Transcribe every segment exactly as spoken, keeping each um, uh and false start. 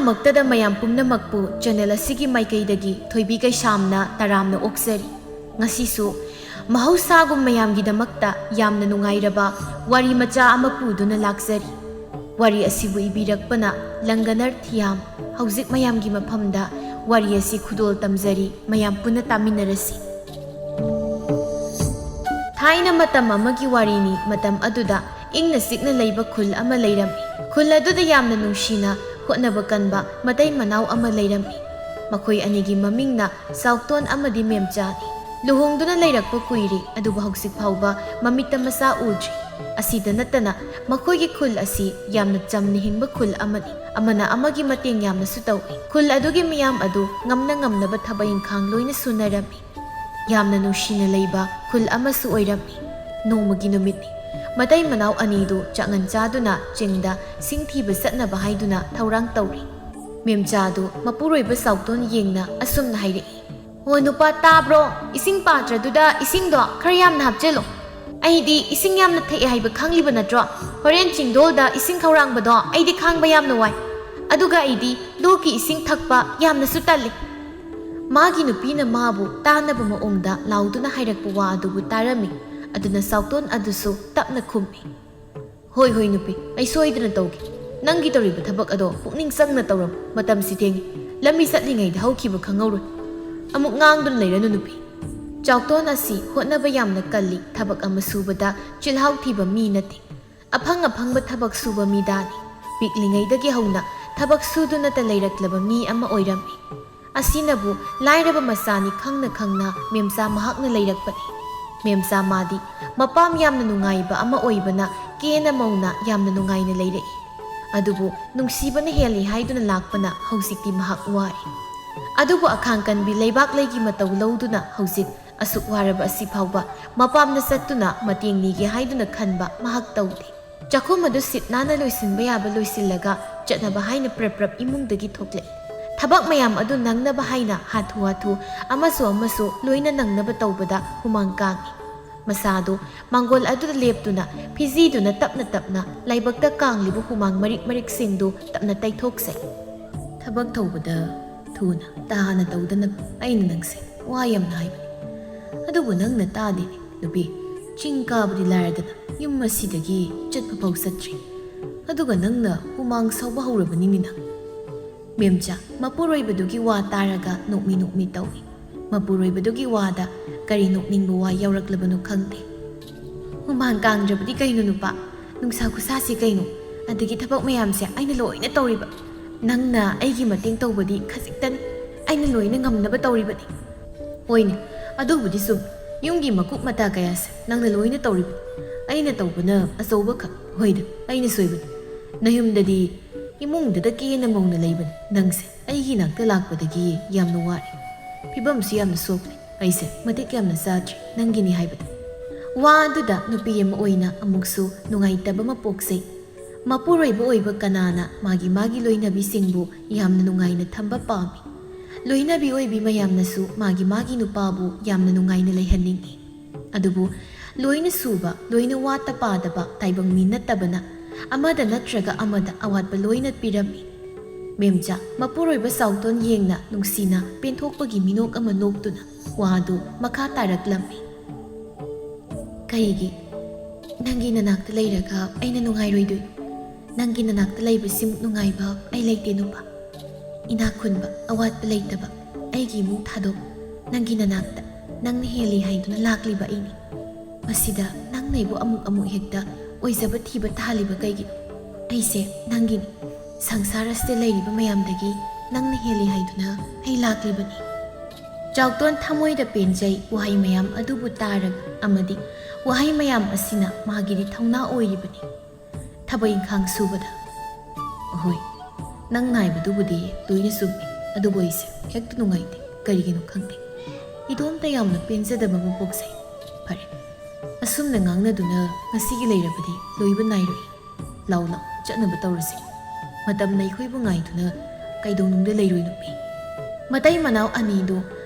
ꯃꯛꯇꯗ ꯃꯌꯥꯝ ꯄꯨꯝꯅꯃꯛꯄꯨ ꯆꯦꯅꯦꯜ ꯑꯁꯤꯒꯤ ꯃꯥꯏꯀꯩꯗꯒꯤ ꯊꯣꯏꯕꯤ ꯀꯩꯁꯥꯝꯅ ꯇꯔꯥꯝꯅ ꯑꯣꯛꯆꯔꯤ꯫ ꯉꯁꯤꯁꯨ ꯃꯍꯧꯁꯥꯒꯨꯝ ꯃꯌꯥꯝꯒꯤꯗꯃꯛꯇ ꯌꯥꯝꯅ ꯅꯨꯡꯉꯥꯏꯔꯕ ꯋꯥꯔꯤ ꯃꯆꯥ ꯑꯃ ꯄꯨꯗꯨꯅ ꯂꯥꯛꯆꯔꯤ꯫ ꯋꯥꯔꯤ ꯑꯁꯤꯕꯨ ꯏꯕꯤꯔꯛꯄꯅ ꯂꯪꯒꯅꯔ ꯊꯤꯌꯥꯝ꯫ ꯍꯧꯖꯤꯛ ꯃꯌꯥꯝꯒꯤ ꯃꯐꯝꯗ ꯋꯥꯔꯤ ꯑꯁꯤ ꯈꯨꯗꯣꯜ ꯇꯝꯖꯔꯤ, ꯃꯌꯥꯝ ꯄꯨꯟꯅ ꯇꯥꯃꯤꯟꯅꯔꯁꯤ꯫ ꯊꯥꯏꯅ ꯃꯇꯝ ꯑꯃꯒꯤ ꯋꯥꯔꯤꯅꯤ꯫ ꯃꯇꯝ ꯑꯗꯨꯗ ꯏꯪꯅ ꯆꯤꯛꯅ ꯂꯩꯕ ꯈꯨꯜ ꯑꯃ ꯂꯩꯔꯝꯃꯤ꯫ ꯈꯨꯜ ꯑꯗꯨꯗ ꯌꯥꯝꯅ ꯅꯨꯡꯁꯤꯅ ꯍꯣꯠꯅꯕ ꯀꯟꯕ ꯃꯇꯩ ꯃꯅꯥꯎ ꯑꯃ ꯂꯩꯔꯝꯃꯤ꯫ ꯃꯈꯣꯏ ꯑꯅꯤꯒꯤ ꯃꯃꯤꯡꯅ ꯆꯥꯎꯇꯣꯟ ꯑꯃꯗꯤ ꯃꯦꯝꯆꯥꯅꯤ꯫ ꯂꯨꯍꯣꯡꯗꯨꯅ ꯂꯩꯔꯛꯄ ꯀꯨꯏꯔꯦ, ꯑꯗꯨꯕꯨ ꯍꯧꯖꯤꯛ ꯐꯥꯎꯕ ꯃꯃꯤꯠꯇ ꯃꯆꯥ ꯎꯗ꯭ꯔꯤ꯫ ꯑꯁꯤꯗ ꯅꯠꯇꯅ ꯃꯈꯣꯏꯒꯤ ꯈꯨꯜ ꯑꯁꯤ ꯌꯥꯝꯅ ꯆꯝꯅ ꯍꯤꯡꯕ ꯈꯨꯜ ꯑꯃꯅꯤ꯫ ꯑꯃꯅ ꯑꯃꯒꯤ ꯃꯇꯦꯡ ꯌꯥꯝꯅꯁꯨ ꯇꯧꯏ꯫ ꯈꯨꯜ ꯑꯗꯨꯒꯤ ꯃꯤꯌꯥꯝ ꯑꯗꯨ ꯉꯝꯅ ꯉꯝꯅꯕ ꯊꯕꯛ ꯏꯪꯈꯥꯡ ꯂꯣꯏꯅ ꯁꯨꯅꯔꯝꯃꯤ꯫ ꯌꯥꯝꯅ ꯅꯨꯡꯁꯤꯅ ꯂꯩꯕ ꯈꯨꯜ ꯑꯃꯁꯨ ꯑꯣꯏꯔꯝꯃꯤ꯫ ꯅꯣꯡꯃꯒꯤ ꯅꯨꯃꯤꯠꯅꯤ꯫ ꯃꯇꯩ ꯃꯅꯥꯎ ꯑꯅꯤꯗꯨ ꯆꯥꯛꯉꯟ ꯆꯥꯗꯨꯅ ꯆꯤꯡꯗ ꯁꯤꯡ ꯊꯤꯕ ꯆꯠꯅꯕ ꯍꯥꯏꯗꯨꯅ ꯊꯧꯔꯥꯡ ꯇꯧꯔꯤ꯫ ꯃꯦꯝꯆꯥꯗꯨ ꯃꯄꯨꯔꯣꯏꯕ ꯆꯥꯎꯇꯣꯟ ꯌꯦꯡꯅ ꯑꯁꯨꯝꯅ ꯍꯥꯏꯔꯛꯏ, "ꯑꯣ ꯅꯨꯄꯥ, ꯇꯥꯕ꯭ꯔꯣ? ꯏꯁꯤꯡ ꯄꯥꯇ꯭ꯔꯗꯨꯗ ꯏꯁꯤꯡꯗꯣ ꯈꯔ ꯌꯥꯝꯅ ꯍꯥꯞꯆꯤꯜꯂꯣ꯫ ꯑꯩꯗꯤ ꯏꯁꯤꯡ ꯌꯥꯝꯅ ꯊꯛꯑꯦ ꯍꯥꯏꯕ ꯈꯪꯂꯤꯕ ꯅꯠꯇ꯭ꯔꯣ? ꯍꯣꯔꯦꯟ ꯆꯤꯡꯗꯣꯜꯗ ꯏꯁꯤꯡ ꯈꯧꯔꯥꯡꯕꯗꯣ ꯑꯩꯗꯤ ꯈꯥꯡꯕ ꯌꯥꯝꯅ ꯋꯥꯏ꯫ ꯑꯗꯨꯒ ꯑꯩꯗꯤ ꯂꯣꯛꯀꯤ ꯏꯁꯤꯡ ꯊꯛꯄ ꯌꯥꯝꯅꯁꯨ ꯇꯜꯂꯤ꯫" ꯃꯥꯒꯤ ꯅꯨꯄꯤꯅ ꯃꯥꯕꯨ ꯇꯥꯅꯕ ꯃꯑꯣꯡꯗ ꯂꯥꯎꯗꯨꯅ ꯍꯥꯏꯔꯛꯄ ꯋꯥ ꯑꯗꯨꯕꯨ ꯇꯥꯔꯝꯃꯤ꯫ ꯑꯗꯨꯅ ꯆꯥꯎꯇꯣꯟ ꯑꯗꯨꯁꯨ ꯇꯞꯅ ꯈꯨꯝꯃꯤ, "ꯍꯣꯏ, ꯍꯣꯏ ꯅꯨꯄꯤ, ꯑꯩ ꯁꯣꯏꯗꯅ ꯇꯧꯒꯦ꯫ ꯅꯪꯒꯤ ꯇꯧꯔꯤꯕ ꯊꯕꯛ ꯑꯗꯣ ꯄꯨꯛꯅꯤꯡ ꯆꯪꯅ ꯇꯧꯔꯝꯃꯨ꯫ ꯃꯇꯝꯁꯤ ꯊꯦꯡꯉꯤ꯫ ꯂꯝꯕꯤ ꯆꯠꯂꯤꯉꯩꯗ ꯍꯧꯈꯤꯕ ꯈꯪꯍꯧꯔꯣꯏ꯫ ꯑꯃꯨꯛ ꯉꯥꯡꯗꯨꯅ ꯂꯩꯔꯅꯨ ꯅꯨꯄꯤ꯫" ꯆꯥꯎꯇꯣꯟ ꯑꯁꯤ ꯍꯣꯠꯅꯕ ꯌꯥꯝꯅ ꯀꯜꯂꯤ꯫ ꯊꯕꯛ ꯑꯃ ꯁꯨꯕꯗ ꯆꯤꯜꯍꯥꯎ ꯊꯤꯕ ꯃꯤ ꯅꯠꯇꯦ꯫ ꯑꯐꯪ ꯑꯐꯪꯕ ꯊꯕꯛ ꯁꯨꯕ ꯃꯤꯗꯥꯅꯤ꯫ ꯄꯤꯛꯂꯤꯉꯩꯗꯒꯤ ꯍꯧꯅ ꯊꯕꯛ ꯁꯨꯗꯨꯅꯇ ꯂꯩꯔꯛꯂꯕ ꯃꯤ ꯑꯃ ꯑꯣꯏꯔꯝꯃꯤ꯫ ꯑꯁꯤꯅꯕꯨ ꯂꯥꯏꯔꯕ ꯃꯆꯥꯅꯤ ꯈꯪꯅ ꯈꯪꯅ ꯃꯦꯝꯆꯥ ꯃꯍꯥꯛꯅ ꯂꯩꯔꯛꯄꯅꯤ꯫ ꯃꯦꯝꯆꯥ ꯃꯥꯗꯤ ꯃꯄꯥꯝ ꯌꯥꯝꯅ ꯅꯨꯡꯉꯥꯏꯕ ꯑꯃ ꯑꯣꯏꯕꯅ ꯀꯦꯅ ꯃꯧꯅ ꯌꯥꯝꯅ ꯅꯨꯡꯉꯥꯏꯅ ꯂꯩꯔꯛꯏ꯫ ꯑꯗꯨꯕꯨ ꯅꯨꯡꯁꯤꯕꯅ ꯍꯦꯜꯂꯤ ꯍꯥꯏꯗꯨꯅ ꯂꯥꯛꯄꯅ ꯍꯧꯖꯤꯛꯇꯤ ꯃꯍꯥꯛ ꯋꯥꯔꯦ꯫ ꯑꯗꯨꯕꯨ ꯑꯈꯥꯡ ꯀꯟꯕꯤ ꯂꯩꯕꯥꯛꯂꯩꯒꯤ ꯃꯇꯧ ꯂꯧꯗꯨꯅ ꯍꯧꯖꯤꯛ ꯑꯁꯨꯛ ꯋꯥꯔꯕ ꯑꯁꯤ ꯐꯥꯎꯕ ꯃꯄꯥꯝꯗ ꯆꯠꯇꯨꯅ ꯃꯇꯦꯡ ꯅꯤꯒꯦ ꯍꯥꯏꯗꯨꯅ ꯈꯟꯕ ꯃꯍꯥꯛ ꯇꯧꯗꯦ꯫ ꯆꯥꯛꯈꯨꯝ ꯑꯗꯨ ꯁꯤꯠ ꯅꯥꯟꯅ ꯂꯣꯏꯁꯤꯟꯕ ꯌꯥꯕ ꯂꯣꯏꯁꯤꯜꯂꯒ ꯆꯠꯅꯕ ꯍꯥꯏꯅ ꯄ꯭ꯔꯞ ꯄ꯭ꯔꯞ ꯏꯃꯨꯡꯗꯒꯤ ꯊꯣꯛꯂꯛꯏ꯫ ꯊꯕꯛ ꯃꯌꯥꯝ ꯑꯗꯨ ꯅꯪꯅꯕ ꯍꯥꯏꯅ ꯍꯥꯊꯨ ꯍꯥꯊꯨ ꯑꯃꯁꯨ ꯑꯃꯁꯨ ꯂꯣꯏꯅ ꯅꯪꯅꯕ ꯇꯧꯕꯗ ꯍꯨꯃꯥꯡ ꯀꯥꯡꯏ꯫ ꯃꯁꯥꯗꯨ ꯃꯥꯡꯒꯣꯜ ꯑꯗꯨꯗ ꯂꯦꯞꯇꯨꯅ ꯐꯤꯖꯤꯗꯨꯅ ꯇꯞꯅ ꯇꯞꯅ ꯂꯥꯏꯕꯛꯇ ꯀꯥꯡꯂꯤꯕ ꯍꯨꯃꯥꯡ ꯃꯔꯤꯛ ꯃꯔꯤꯛꯁꯤꯡꯗꯨ ꯇꯞꯅ ꯇꯩꯊꯣꯛꯆꯩ꯫ ꯊꯕꯛ ꯇꯧꯕꯗ ꯊꯨꯅ ꯇꯥꯅ ꯇꯧꯗꯅꯕ ꯑꯩꯅ ꯅꯪꯁꯦ ꯋꯥ ꯌꯥꯝꯅ ꯍꯥꯏꯕꯅꯤ꯫ ꯑꯗꯨꯕꯨ ꯅꯪꯅ ꯇꯥꯗꯦꯅꯦ ꯅꯨꯄꯤ꯫ ꯆꯤꯡ ꯀꯥꯕꯗꯤ ꯂꯥꯏꯔꯗꯅ ꯌꯨꯝ ꯑꯁꯤꯗꯒꯤ ꯆꯠꯄ ꯐꯥꯎ ꯆꯠꯇ꯭ꯔꯤ꯫ ꯑꯗꯨꯒ ꯅꯪꯅ ꯍꯨꯃꯥꯡ ꯁꯧꯕ ꯍꯧꯔꯕꯅꯤꯅꯦ ꯅꯪ꯫ ꯃꯦꯝꯆꯥ ꯃꯄꯨꯔꯣꯏꯕꯗꯨꯒꯤ ꯋꯥ ꯇꯥꯔꯒ ꯅꯣꯛꯃꯤ ꯅꯣꯛꯃꯤ ꯇꯧꯏ꯫ ꯃꯄꯨꯔꯣꯏꯕꯗꯨꯒꯤ ꯋꯥꯗ ꯀꯔꯤ ꯅꯣꯛꯅꯤꯡꯕ ꯋꯥ ꯌꯥꯎꯔꯛꯂꯕꯅꯣ ꯈꯪꯗꯦ꯫ ꯍꯨꯃꯥꯡ ꯀꯥꯡꯗ꯭ꯔꯕꯗꯤ ꯀꯩꯅꯣ ꯅꯨꯄꯥ? ꯅꯨꯡꯁꯥ ꯈꯨꯁꯥꯁꯤ ꯀꯩꯅꯣ? ꯑꯗꯒꯤ ꯊꯕꯛ ꯃꯌꯥꯝꯁꯦ ꯑꯩꯅ ꯂꯣꯏꯅ ꯇꯧꯔꯤꯕ꯫ ꯅꯪꯅ ꯑꯩꯒꯤ ꯃꯇꯦꯡ ꯇꯧꯕꯗꯤ ꯈꯖꯤꯛꯇꯅꯤ꯫ ꯑꯩꯅ ꯂꯣꯏꯅ ꯉꯝꯅꯕ ꯇꯧꯔꯤꯕꯅꯤ꯫ ꯍꯣꯏꯅꯦ, ꯑꯗꯨꯕꯨꯗꯤ ꯆꯨꯝ꯫ ꯌꯨꯝꯒꯤ ꯃꯀꯨꯞ ꯃꯇꯥ ꯀꯌꯥꯁꯦ ꯅꯪꯅ ꯂꯣꯏꯅ ꯇꯧꯔꯤꯕꯅꯤ꯫ ꯑꯩꯅ ꯇꯧꯕꯅ ꯑꯆꯧꯕꯈꯛ꯫ ꯍꯣꯏꯗ, ꯑꯩꯅ ꯁꯣꯏꯕꯅꯤ꯫ ꯅꯌꯨꯝꯗꯗꯤ ꯏꯃꯨꯡꯗꯨꯗ ꯀꯦꯅ ꯃꯧꯅ ꯂꯩꯕꯅꯤ꯫ ꯅꯪꯁꯦ ꯑꯩꯒꯤ ꯏꯅꯥꯛꯇ ꯂꯥꯛꯄꯗꯒꯤ ꯌꯥꯝꯅ ꯋꯥꯔꯦ꯫ ꯐꯤꯕꯝꯁꯨ ꯌꯥꯝꯅ ꯁꯣꯛꯂꯦ꯫ ꯑꯩꯁꯦ ꯃꯇꯤꯛ ꯌꯥꯝꯅ ꯆꯥꯗ꯭ꯔꯤ ꯅꯪꯒꯤꯅꯤ ꯍꯥꯏꯕꯗ꯫ ꯋꯥ ꯑꯗꯨꯗ ꯅꯨꯄꯤ ꯑꯃ ꯑꯣꯏꯅ ꯑꯃꯨꯛꯁꯨ ꯅꯨꯡꯉꯥꯏꯇꯕ ꯑꯃ ꯄꯣꯛꯆꯩ꯫ ꯃꯄꯨꯔꯣꯏꯕ ꯑꯣꯏꯕ ꯀꯅꯥꯅ ꯃꯥꯒꯤ ꯃꯥꯒꯤ ꯂꯣꯏꯅꯕꯤꯁꯤꯡꯕꯨ ꯌꯥꯝꯅ ꯅꯨꯡꯉꯥꯏꯅ ꯊꯝꯕ ꯄꯥꯝꯃꯤ? ꯂꯣꯏꯅꯕꯤ ꯑꯣꯏꯕꯤ ꯃꯌꯥꯝꯅꯁꯨ ꯃꯥꯒꯤ ꯃꯥꯒꯤ ꯅꯨꯄꯥꯕꯨ ꯌꯥꯝꯅ ꯅꯨꯡꯉꯥꯏꯅ ꯂꯩꯍꯟꯅꯤꯡꯏ꯫ ꯑꯗꯨꯕꯨ ꯂꯣꯏꯅ ꯁꯨꯕ, ꯂꯣꯏꯅ ꯋꯥꯠꯇ ꯄꯥꯗꯕ ꯇꯥꯏꯕꯪ ꯃꯤ ꯅꯠꯇꯕꯅ ꯑꯃꯗ ꯅꯠꯇ꯭ꯔꯒ ꯑꯃꯗ ꯑꯋꯥꯠꯄ ꯂꯣꯏꯅ ꯄꯤꯔꯝꯃꯤ꯫ ꯃꯦꯝꯆꯥ ꯃꯄꯨꯔꯣꯏꯕ ꯆꯥꯎꯇꯣꯟ ꯌꯦꯡꯅ ꯅꯨꯡꯁꯤꯅ ꯄꯦꯟꯊꯣꯛꯄꯒꯤ ꯃꯤꯅꯣꯛ ꯑꯃ ꯅꯣꯛꯇꯨꯅ ꯋꯥꯗꯨ ꯃꯈꯥ ꯇꯥꯔꯛꯂꯝꯃꯤ꯫ ꯀꯩꯒꯤ? ꯅꯪꯒꯤ ꯅꯅꯥꯛꯇ ꯂꯩꯔꯒ ꯑꯩꯅ ꯅꯨꯡꯉꯥꯏꯔꯣꯏꯗꯣꯏꯅꯣ? ꯅꯪꯒꯤ ꯅꯅꯥꯛꯇ ꯂꯩꯕꯁꯤꯃꯨꯛ ꯅꯨꯡꯉꯥꯏꯕ ꯑꯩ ꯂꯩꯇꯦ ꯅꯨꯄꯥ꯫ ꯏꯅꯥꯛ ꯈꯨꯟꯕ, ꯑꯋꯥꯠꯄ ꯂꯩꯇꯕ ꯑꯩꯒꯤ ꯏꯃꯨꯡ ꯊꯥꯗꯣꯛ, ꯅꯪꯒꯤ ꯅꯅꯥꯛꯇ ꯅꯪꯅ ꯍꯦꯜꯂꯤ ꯍꯥꯏꯗꯨꯅ ꯂꯥꯛꯂꯤꯕ ꯑꯩꯅꯤ꯫ ꯃꯁꯤꯗ ꯅꯪꯅ ꯑꯩꯕꯨ ꯑꯃꯨꯛ ꯑꯃꯨꯛ ꯍꯦꯛꯇ ꯑꯣꯏꯖꯕ ꯊꯤꯕ ꯇꯥꯍꯜꯂꯤꯕ ꯀꯩꯒꯤꯅꯣ? ꯑꯩꯁꯦ ꯅꯪꯒꯤꯅꯤ꯫ ꯁꯪꯁꯥꯔ ꯑꯁꯤꯗ ꯂꯩꯔꯤꯕ ꯃꯌꯥꯝꯗꯒꯤ ꯅꯪꯅ ꯍꯦꯜꯂꯤ ꯍꯥꯏꯗꯨꯅ ꯑꯩ ꯂꯥꯛꯂꯤꯕꯅꯤ꯫ ꯆꯥꯎꯇꯣꯟ ꯊꯃꯣꯏꯗ ꯄꯦꯟꯖꯩ ꯋꯥꯍꯩ ꯃꯌꯥꯝ ꯑꯗꯨꯕꯨ ꯇꯥꯔꯒ, ꯑꯃꯗꯤ ꯋꯥꯍꯩ ꯃꯌꯥꯝ ꯑꯁꯤꯅ ꯃꯥꯒꯤꯗꯤ ꯊꯧꯅꯥ ꯑꯣꯏꯔꯤꯕꯅꯤ꯫ ꯊꯕꯛ ꯏꯪꯈꯥꯡ ꯁꯨꯕꯗ꯫ ꯍꯣꯏ, ꯅꯪ ꯅꯥꯏꯕꯗꯨꯕꯨꯗꯤ ꯂꯣꯏꯅ ꯆꯨꯝꯃꯤ, ꯑꯗꯨꯕꯨ ꯑꯩꯁꯦ ꯍꯦꯛꯇ ꯅꯨꯡꯉꯥꯏꯇꯦ, ꯀꯔꯤꯒꯤꯅꯣ ꯈꯪꯗꯦ꯫ ꯏꯇꯣꯝꯇ ꯌꯥꯝꯅ ꯄꯦꯟꯖꯗꯕ ꯑꯃ ꯄꯣꯛꯆꯩ꯫ ꯐꯔꯦ, ꯑꯁꯨꯝꯅ ꯉꯥꯡꯅꯗꯨꯅ ꯉꯁꯤꯒꯤ ꯂꯩꯔꯕꯗꯤ ꯂꯣꯏꯕ ꯅꯥꯏꯔꯣꯏ꯫ ꯂꯥꯎ ꯂꯥꯎ ꯆꯠꯅꯕ ꯇꯧꯔꯁꯤ꯫ ꯃꯇꯝꯅ ꯑꯩꯈꯣꯏꯕꯨ ꯉꯥꯏꯗꯨꯅ ꯀꯩꯗꯧꯅꯨꯡꯗ ꯂꯩꯔꯣꯏ ꯅꯨꯄꯤ꯫ ꯃꯇꯩ ꯃꯅꯥꯎ ꯑꯅꯤꯗꯨ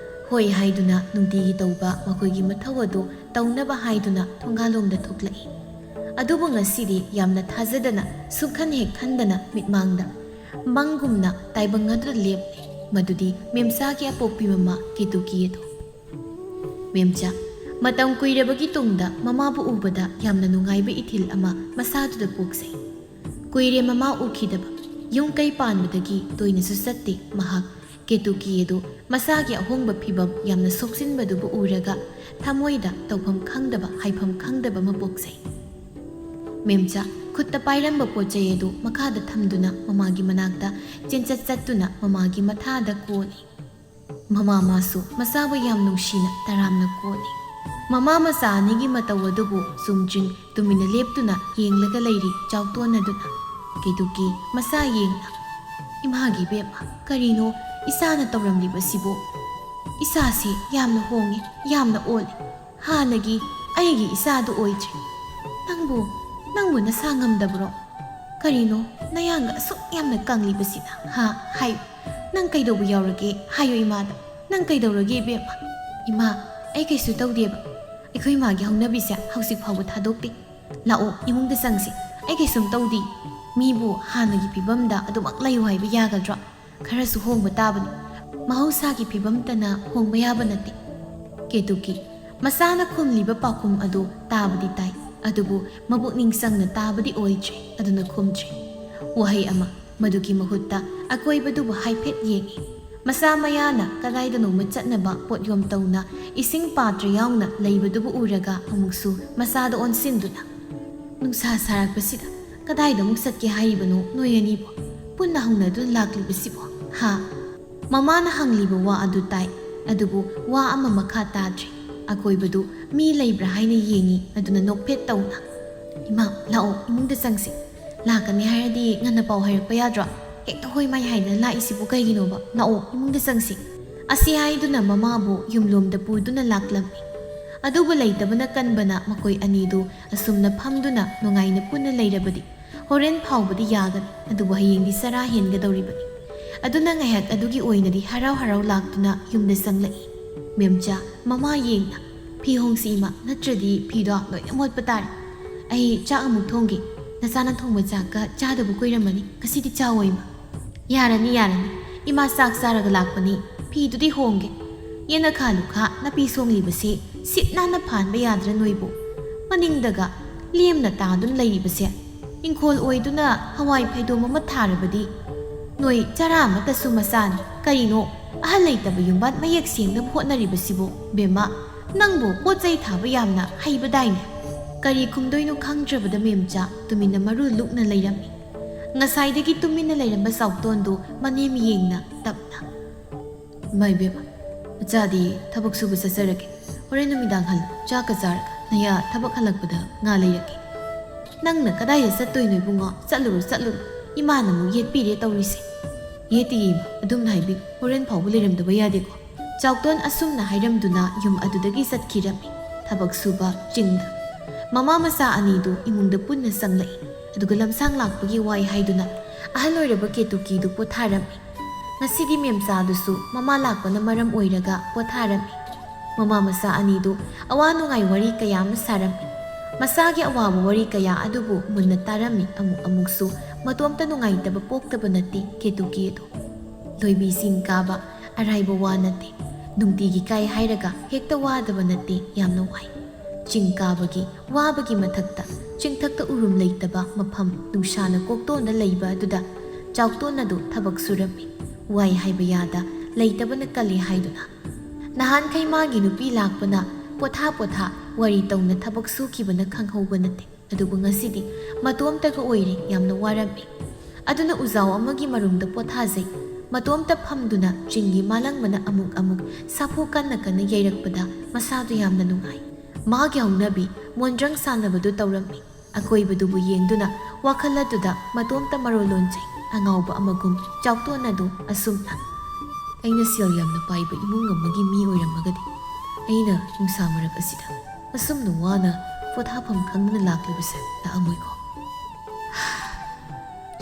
ꯍꯣꯏ ꯍꯥꯏꯗꯨꯅ ꯅꯨꯡꯇꯤꯒꯤ ꯇꯧꯕ ꯃꯈꯣꯏꯒꯤ ꯃꯊꯧ ꯑꯗꯨ ꯇꯧꯅꯕ ꯍꯥꯏꯗꯨꯅ ꯊꯣꯡꯒꯥꯜꯂꯣꯝꯗ ꯊꯣꯛꯂꯛꯏ꯫ ꯑꯗꯨꯕꯨ ꯉꯁꯤꯗꯤ ꯌꯥꯝꯅ ꯊꯥꯖꯗꯅ ꯁꯨꯛꯈꯟ ꯍꯦꯛ ꯈꯟꯗꯅ ꯃꯤꯠꯃꯥꯡꯗ ꯃꯪꯒꯨꯝꯅ ꯇꯥꯏꯕꯪ ꯑꯗꯨꯗ ꯂꯦꯞꯂꯦ꯫ ꯃꯗꯨꯗꯤ ꯃꯦꯝꯆꯥꯒꯤ ꯑꯄꯣꯛꯄꯤ ꯃꯃꯥ ꯀꯦꯇꯨꯀꯤ ꯑꯗꯨ꯫ ꯃꯦꯝꯆꯥ, ꯃꯇꯝ ꯀꯨꯏꯔꯕꯒꯤ ꯇꯨꯡꯗ ꯃꯃꯥꯕꯨ ꯎꯕꯗ ꯌꯥꯝꯅ ꯅꯨꯡꯉꯥꯏꯕ ꯏꯊꯤꯜ ꯑꯃ ꯃꯁꯥꯗꯨꯗ ꯄꯣꯛꯆꯩ꯫ ꯀꯨꯏꯔꯦ ꯃꯃꯥ ꯎꯈꯤꯗꯕ꯫ ꯌꯨꯝ ꯀꯩ ꯄꯥꯟꯕꯗꯒꯤ ꯇꯣꯏꯅꯁꯨ ꯆꯠꯇꯦ ꯃꯍꯥꯛ꯫ ꯀꯦꯇꯨꯀꯤ ꯑꯗꯨ ꯃꯁꯥꯒꯤ ꯑꯍꯣꯡꯕ ꯐꯤꯚꯝ ꯌꯥꯝꯅ ꯁꯣꯛꯆꯤꯟꯕꯗꯨꯕꯨ ꯎꯔꯒ ꯊꯃꯣꯏꯗ ꯇꯧꯐꯝ ꯈꯪꯗꯕ, ꯍꯥꯏꯐꯝ ꯈꯪꯗꯕ ꯑꯃ ꯄꯣꯛꯆꯩ꯫ ꯃꯦꯝꯆꯥ ꯈꯨꯠꯇ ꯄꯥꯏꯔꯝꯕ ꯄꯣꯠ ꯆꯩ ꯑꯗꯨ ꯃꯈꯥꯗ ꯊꯝꯗꯨꯅ ꯃꯃꯥꯒꯤ ꯃꯅꯥꯛꯇ ꯆꯦꯟꯆꯠ ꯆꯠꯇꯨꯅ ꯃꯃꯥꯒꯤ ꯃꯊꯥꯗ ꯀꯣꯜꯂꯤ꯫ ꯃꯃꯥ ꯃꯥꯁꯨ ꯃꯆꯥꯕꯨ ꯌꯥꯝ ꯅꯨꯡꯁꯤꯅ ꯇꯔꯥꯝꯅ ꯀꯣꯜꯂꯤ꯫ ꯃꯃꯥ ꯃꯆꯥ ꯑꯅꯤꯒꯤ ꯃꯇꯧ ꯑꯗꯨꯕꯨ ꯆꯨꯝꯗ꯭ꯔꯤꯡ ꯇꯨꯃꯤꯟꯅ ꯂꯦꯞꯇꯨꯅ ꯌꯦꯡꯂꯒ ꯂꯩꯔꯤ ꯆꯥꯎꯇꯣꯟꯅꯗꯨꯅ꯫ ꯀꯦꯇꯨꯀꯤ ꯃꯆꯥ ꯌꯦꯡꯅ, "ꯏꯃꯥꯒꯤ ꯏꯕꯦꯝꯃ, ꯀꯔꯤꯅꯣ ꯏꯆꯥꯅ ꯇꯧꯔꯝꯂꯤꯕꯁꯤꯕꯨ? ꯏꯆꯥꯁꯤ ꯌꯥꯝꯅ ꯍꯣꯡꯉꯤ, ꯌꯥꯝꯅ ꯑꯣꯜꯂꯤ꯫ ꯍꯥꯟꯅꯒꯤ ꯑꯩꯒꯤ ꯏꯆꯥꯗꯨ ꯑꯣꯏꯗ꯭ꯔꯦ꯫ ꯅꯪꯕꯨ, ꯅꯪꯕꯨ ꯅꯁꯥ ꯉꯝꯗꯕ꯭ꯔꯣ? ꯀꯔꯤꯅꯣ ꯅꯌꯥꯡꯒ ꯑꯁꯨꯛ ꯌꯥꯝꯅ ꯀꯪꯂꯤꯕꯁꯤꯅ? ꯍꯥ? ꯍꯥꯏꯌꯨ꯫ ꯅꯪ ꯀꯩꯗꯧꯕ ꯌꯥꯎꯔꯒꯦ? ꯍꯥꯏꯌꯨ ꯏꯃꯥꯗ꯫ ꯅꯪ ꯀꯩꯗꯧꯔꯒꯦ ꯏꯕꯦꯝꯃ?" "ꯏꯃꯥ, ꯑꯩ ꯀꯩꯁꯨ ꯇꯧꯗꯦꯕ꯫ ꯑꯩꯈꯣꯏ ꯏꯃꯥꯒꯤ ꯍꯧꯅꯕꯤꯁꯦ ꯍꯧꯖꯤꯛ ꯐꯥꯎꯕ ꯊꯥꯗꯣꯛꯇꯦ꯫ ꯂꯥꯛꯑꯣ, ꯏꯃꯨꯡꯗ ꯆꯪꯁꯤ꯫ ꯑꯩ ꯀꯩꯁꯨꯝ ꯇꯧꯗꯦ꯫ ꯃꯤꯕꯨ ꯍꯥꯟꯅꯒꯤ ꯐꯤꯕꯝꯗ ꯑꯗꯨꯃꯛ ꯂꯩꯌꯨ ꯍꯥꯏꯕ ꯌꯥꯒꯗ꯭ꯔꯣ? ꯈꯔꯁꯨ ꯍꯣꯡꯕ ꯇꯥꯕꯅꯤ꯫ ꯃꯍꯧꯁꯥꯒꯤ ꯐꯤꯕꯝꯇꯅ ꯍꯣꯡꯕ ꯌꯥꯕ ꯅꯠꯇꯦ꯫" ꯀꯦꯇꯨꯀꯤ ꯃꯁꯥꯅ ꯈꯨꯝꯂꯤꯕ ꯄꯥꯎꯈꯨꯝ ꯑꯗꯨ ꯇꯥꯕꯗꯤ ꯇꯥꯏ, ꯑꯗꯨꯕꯨ ꯃꯄꯨꯛꯅꯤꯡ ꯆꯪꯅ ꯇꯥꯕꯗꯤ ꯑꯣꯏꯗ꯭ꯔꯦ, ꯑꯗꯨꯅ ꯈꯨꯝꯗ꯭ꯔꯦ꯫ ꯋꯥꯍꯩ ꯑꯃ, ꯃꯗꯨꯒꯤ ꯃꯍꯨꯠꯇ ꯑꯀꯣꯏꯕꯗꯨꯕꯨ ꯍꯥꯏꯐꯦꯠ ꯌꯦꯡꯏ꯫ ꯃꯆꯥ ꯃꯌꯥꯅ ꯀꯗꯥꯏꯗꯅꯣꯃ ꯆꯠꯅꯕ ꯄꯣꯠꯌꯣꯝ ꯇꯧꯅ ꯏꯁꯤꯡ ꯄꯥꯇ꯭ꯔ ꯌꯥꯎꯅ ꯂꯩꯕꯗꯨꯕꯨ ꯎꯔꯒ ꯑꯃꯨꯛꯁꯨ ꯃꯆꯥꯗ ꯑꯣꯟꯁꯤꯟꯗꯨꯅ, "ꯅꯨꯡꯁꯥ ꯁꯥꯔꯛꯄꯁꯤꯗ ꯀꯗꯥꯏꯗ ꯑꯃꯨꯛ ꯆꯠꯀꯦ ꯍꯥꯏꯔꯤꯕꯅꯣ ꯅꯣꯏ ꯑꯅꯤꯕꯨ? ꯄꯨꯟꯅ ꯍꯧꯅꯗꯨꯅ ꯂꯥꯛꯂꯤꯕꯁꯤꯕꯣ? ꯍꯥ?" ꯃꯃꯥꯅ ꯍꯪꯂꯤꯕ ꯋꯥ ꯑꯗꯨ ꯇꯥꯏ, ꯑꯗꯨꯕꯨ ꯋꯥ ꯑꯃ ꯃꯈꯥ ꯇꯥꯗ꯭ꯔꯦ꯫ ꯑꯀꯣꯏꯕꯗꯨ ꯃꯤ ꯂꯩꯕ꯭ꯔꯥ ꯍꯥꯏꯅ ꯌꯦꯡꯏ, ꯑꯗꯨꯅ ꯅꯣꯛꯐꯦꯠ ꯇꯧꯅ, "ꯏꯃꯥ, ꯂꯥꯛꯑꯣ, ꯏꯃꯨꯡꯗ ꯆꯪꯁꯤ꯫ ꯂꯥꯛꯀꯅꯤ ꯍꯥꯏꯔꯗꯤ ꯉꯟꯅ ꯄꯥꯎ ꯍꯥꯏꯔꯛꯄ ꯌꯥꯗ꯭ꯔꯣ? ꯍꯦꯛꯇ ꯍꯣꯏ ꯃꯥꯏ ꯍꯥꯏꯗꯅ ꯂꯥꯛꯏꯁꯤꯕꯨ ꯀꯩꯒꯤꯅꯣꯕ? ꯂꯥꯛꯑꯣ, ꯏꯃꯨꯡꯗ ꯆꯪꯁꯤ꯫" ꯑꯁꯤ ꯍꯥꯏꯗꯨꯅ ꯃꯃꯥꯕꯨ ꯌꯨꯝꯂꯣꯝꯗ ꯄꯨꯗꯨꯅ ꯂꯥꯛꯂꯝꯃꯤ꯫ ꯑꯗꯨꯕꯨ ꯂꯩꯇꯕꯅ ꯀꯟꯕꯅ ꯃꯈꯣꯏ ꯑꯅꯤꯗꯨ ꯑꯁꯨꯝꯅ ꯐꯝꯗꯨꯅ ꯅꯨꯡꯉꯥꯏꯅ ꯄꯨꯟꯅ ꯂꯩꯔꯕꯗꯤ ꯍꯣꯔꯦꯟ ꯐꯥꯎꯕꯗꯤ ꯌꯥꯒꯅꯤ, ꯑꯗꯨꯕꯨ ꯍꯌꯦꯡꯗꯤ ꯆꯔꯥ ꯍꯦꯟꯒꯗꯧꯔꯤꯕꯅꯤ꯫ ꯑꯗꯨꯅ ꯉꯥꯏꯍꯥꯛ ꯑꯗꯨꯒꯤ ꯑꯣꯏꯅꯗꯤ ꯍꯔꯥꯎ ꯍꯔꯥꯎ ꯂꯥꯛꯇꯨꯅ ꯌꯨꯝꯗ ꯆꯪꯂꯛꯏ꯫ ꯃꯦꯝꯆꯥ ꯃꯃꯥ ꯌꯦꯡꯅ, "ꯐꯤ ꯍꯣꯡꯁꯤ ꯏꯃꯥ, ꯅꯠꯇ꯭ꯔꯗꯤ ꯐꯤꯗꯣ ꯂꯣꯏꯅ ꯃꯣꯠꯄ ꯇꯥꯔꯦ꯫ ꯑꯩ ꯆꯥꯛ ꯑꯃꯨꯛ ꯊꯣꯡꯒꯦ꯫ ꯅꯆꯥꯅ ꯊꯣꯡꯕ ꯆꯥꯛꯀ ꯆꯥꯗꯕ ꯀꯨꯏꯔꯝꯃꯅꯤ꯫ ꯉꯁꯤꯗꯤ ꯆꯥꯎꯋꯣ ꯏꯃꯥ꯫" "ꯌꯥꯔꯅꯤ, ꯌꯥꯔꯅꯤ꯫ ꯏꯃꯥ ꯆꯥꯛ ꯆꯥꯔꯒ ꯂꯥꯛꯄꯅꯤ꯫ ꯐꯤꯗꯨꯗꯤ ꯍꯣꯡꯒꯦ꯫ ꯌꯦꯅꯈꯥ ꯂꯨꯈꯥ ꯅꯥꯄꯤ ꯁꯣꯡꯂꯤꯕꯁꯦ ꯁꯤꯠ ꯅꯥꯟꯅ ꯐꯥꯟꯕ ꯌꯥꯗ꯭ꯔꯥ ꯅꯣꯏꯕꯨ? ꯃꯅꯤꯡꯗꯒ ꯂꯦꯝꯅ ꯇꯥꯗꯨꯅ ꯂꯩꯔꯤꯕꯁꯦ? ꯏꯪꯈꯣꯜ ꯑꯣꯏꯗꯨꯅ ꯍꯋꯥꯏ ꯐꯩꯗꯣꯝ ꯑꯃ ꯊꯥꯔꯕꯗꯤ ꯅꯣꯏ ꯆꯔꯥ ꯑꯃꯠꯇꯁꯨ ꯃꯆꯥꯅꯤ꯫ ꯀꯔꯤꯅꯣ ꯑꯍꯜ ꯂꯩꯇꯕ ꯌꯨꯝꯕꯥꯟ ꯃꯌꯦꯛ ꯁꯦꯡꯅꯕ ꯍꯣꯠꯅꯔꯤꯕꯁꯤꯕꯨ? ꯕꯦꯝꯃ, ꯅꯪꯕꯨ ꯄꯣꯠ ꯆꯩ ꯊꯥꯕ ꯌꯥꯝꯅ ꯍꯩꯕꯗꯥꯏꯅꯦ?" ꯀꯔꯤ ꯈꯨꯝꯗꯣꯏꯅꯣ ꯈꯪꯗ꯭ꯔꯕꯗ ꯃꯦꯝꯆꯥ ꯇꯨꯃꯤꯟꯅ ꯃꯔꯨ ꯂꯨꯛꯅ ꯂꯩꯔꯝꯃꯤ꯫ ꯉꯁꯥꯏꯗꯒꯤ ꯇꯨꯃꯤꯟꯅ ꯂꯩꯔꯝꯕ ꯆꯥꯎꯇꯣꯟꯗꯨ ꯃꯅꯦꯝ ꯌꯦꯡꯅ ꯇꯞꯅ, "ꯏꯃꯥ ꯏꯕꯦꯝꯃ, ꯃꯆꯥꯗꯤ ꯊꯕꯛ ꯁꯨꯕ ꯆꯠꯆꯔꯒꯦ꯫ ꯍꯣꯔꯦꯟ ꯅꯨꯃꯤꯗꯥꯡ ꯍꯜꯂꯨ, ꯆꯥꯛꯀ ꯆꯥꯔꯒ ꯅꯌꯥ ꯊꯕꯛ ꯍꯜꯂꯛꯄꯗ ꯉꯥ ꯂꯩꯔꯛꯀꯦ꯫" "ꯅꯪꯅ ꯀꯗꯥꯏꯗ ꯆꯠꯇꯣꯏꯅꯣ ꯏꯕꯨꯡꯉꯣ? ꯆꯠꯂꯨꯔꯣ, ꯆꯠꯂꯨꯔꯣ꯫ ꯏꯃꯥꯅ ꯑꯃꯨꯛ ꯌꯦꯠꯄꯤꯔꯦ ꯇꯧꯔꯤꯁꯦ꯫" "ꯌꯦꯠꯇꯤꯌꯦ ꯏꯃꯥ, ꯑꯗꯨꯝꯅ ꯍꯥꯏꯕꯤꯌꯨ, ꯍꯣꯔꯦꯟ ꯐꯥꯎꯕ ꯂꯩꯔꯝꯗꯕ ꯌꯥꯗꯦꯀꯣ꯫" ꯆꯥꯎꯇꯣꯟ ꯑꯁꯨꯝꯅ ꯍꯥꯏꯔꯝꯗꯨꯅ ꯌꯨꯝ ꯑꯗꯨꯗꯒꯤ ꯆꯠꯈꯤꯔꯝꯃꯤ꯫ ꯊꯕꯛ ꯁꯨꯕ ꯆꯤꯡꯗ꯫ ꯃꯃꯥ ꯃꯆꯥ ꯑꯅꯤꯗꯨ ꯏꯃꯨꯡꯗ ꯄꯨꯟꯅ ꯆꯪꯂꯛꯏ꯫ ꯑꯗꯨꯒ ꯂꯝꯁꯥꯡ ꯂꯥꯛꯄꯒꯤ ꯋꯥꯏ ꯍꯥꯏꯗꯨꯅ ꯑꯍꯜ ꯑꯣꯏꯔꯕ ꯀꯦꯇꯨꯀꯤꯗꯨ ꯄꯣꯊꯥꯔꯝꯃꯤ꯫ ꯉꯁꯤꯗꯤ ꯃꯦꯝꯆꯥꯗꯨꯁꯨ ꯃꯃꯥ ꯂꯥꯛꯄꯅ ꯃꯔꯝ ꯑꯣꯏꯔꯒ ꯄꯣꯊꯥꯔꯝꯃꯤ꯫ ꯃꯃꯥ ꯃꯆꯥ ꯑꯅꯤꯗꯨ ꯑꯋꯥ ꯅꯨꯡꯉꯥꯏ ꯋꯥꯔꯤ ꯀꯌꯥ ꯑꯃ ꯁꯥꯔꯝꯃꯤ꯫ ꯃꯆꯥꯒꯤ ꯑꯋꯥꯕ ꯋꯥꯔꯤ ꯀꯌꯥ ꯑꯗꯨꯕꯨ ꯃꯨꯟꯅ ꯇꯥꯔꯝꯃꯤ꯫ ꯑꯃꯨꯛ ꯑꯃꯨꯛꯁꯨ ꯃꯇꯣꯝꯇ ꯅꯨꯡꯉꯥꯏꯇꯕ ꯄꯣꯛꯇꯕ ꯅꯠꯇꯦ ꯀꯦꯇꯨꯀꯤ ꯑꯗꯨ꯫ ꯂꯣꯏꯕꯤ ꯆꯤꯡ ꯀꯥꯕ ꯑꯔꯥꯏꯕ ꯋꯥ ꯅꯠꯇꯦ꯫ ꯅꯨꯡꯇꯤꯒꯤ ꯀꯥꯏ ꯍꯥꯏꯔꯒ ꯍꯦꯛꯇ ꯋꯥꯗꯕ ꯅꯠꯇꯦ, ꯌꯥꯝꯅ ꯋꯥꯏ꯫ ꯆꯤꯡ ꯀꯥꯕꯒꯤ ꯋꯥꯕꯒꯤ ꯃꯊꯛꯇ ꯆꯤꯡꯊꯛꯇ ꯎꯔꯨꯝ ꯂꯩꯇꯕ ꯃꯐꯝ ꯅꯨꯡꯁꯥꯅ ꯀꯣꯛꯇꯣꯟꯗ ꯂꯩꯕ ꯑꯗꯨꯗ ꯆꯥꯎꯇꯣꯟ ꯑꯗꯨ ꯊꯕꯛ ꯁꯨꯔꯝꯃꯤ꯫ ꯋꯥꯏ ꯍꯥꯏꯕ ꯌꯥꯗ ꯂꯩꯇꯕꯅ ꯀꯜꯂꯤ ꯍꯥꯏꯗꯨꯅ꯫ ꯅꯍꯥꯟꯈꯩ ꯃꯥꯒꯤ ꯅꯨꯄꯤ ꯂꯥꯛꯄꯅ ꯄꯣꯊꯥ ꯄꯣꯊꯥ ꯋꯥꯔꯤ ꯇꯧꯅ ꯊꯕꯛ ꯁꯨꯈꯤꯕꯅ ꯈꯪꯍꯧꯕ ꯅꯠꯇꯦ꯫ ꯑꯗꯨꯕꯨ ꯉꯁꯤꯗꯤ ꯃꯇꯣꯝꯇꯒ ꯑꯣꯏꯔꯦ, ꯌꯥꯝꯅ ꯋꯥꯔꯝꯃꯤ꯫ ꯑꯗꯨꯅ ꯎꯖꯥꯎ ꯑꯃꯒꯤ ꯃꯔꯨꯝꯗ ꯄꯣꯊꯥꯖꯩ꯫ ꯃꯇꯣꯝꯇ ꯐꯝꯗꯨꯅ ꯆꯤꯡꯒꯤ ꯃꯥꯂꯪꯕꯅ ꯑꯃꯨꯛ ꯑꯃꯨꯛ ꯁꯥꯐꯨ ꯀꯟꯅ ꯀꯟꯅ ꯌꯩꯔꯛꯄꯗ ꯃꯁꯥꯗꯨ ꯌꯥꯝꯅ ꯅꯨꯡꯉꯥꯏ꯫ ꯃꯥꯒꯤ ꯍꯧꯅꯕꯤ ꯃꯣꯟꯗ꯭ꯔꯪ ꯁꯥꯟꯅꯕꯗꯨ ꯇꯧꯔꯝꯃꯤ꯫ ꯑꯀꯣꯏꯕꯗꯨꯕꯨ ꯌꯦꯡꯗꯨꯅ ꯋꯥꯈꯜ ꯑꯗꯨꯗ ꯃꯇꯣꯝꯇ ꯃꯔꯣꯜ ꯂꯣꯟꯖꯩ꯫ ꯑꯉꯥꯎꯕ ꯑꯃꯒꯨꯝ ꯆꯥꯎꯇꯣꯟ ꯑꯗꯨ ꯑꯁꯨꯝꯅ, "ꯑꯩꯅ ꯁꯦꯜ ꯌꯥꯝꯅ ꯄꯥꯏꯕ ꯏꯃꯨꯡ ꯑꯃꯒꯤ ꯃꯤ ꯑꯣꯏꯔꯝꯃꯒꯗꯤ ꯑꯩꯅ ꯅꯨꯡꯁꯥ ꯃꯔꯛ ꯑꯁꯤꯗ ꯑꯁꯨꯝꯅ ꯋꯥꯅ ꯄꯣꯊꯥꯐꯝ ꯈꯪꯗꯅ ꯂꯥꯛꯂꯤꯕꯁꯦ ꯂꯥꯛꯑꯝꯃꯣꯏꯀꯣ?"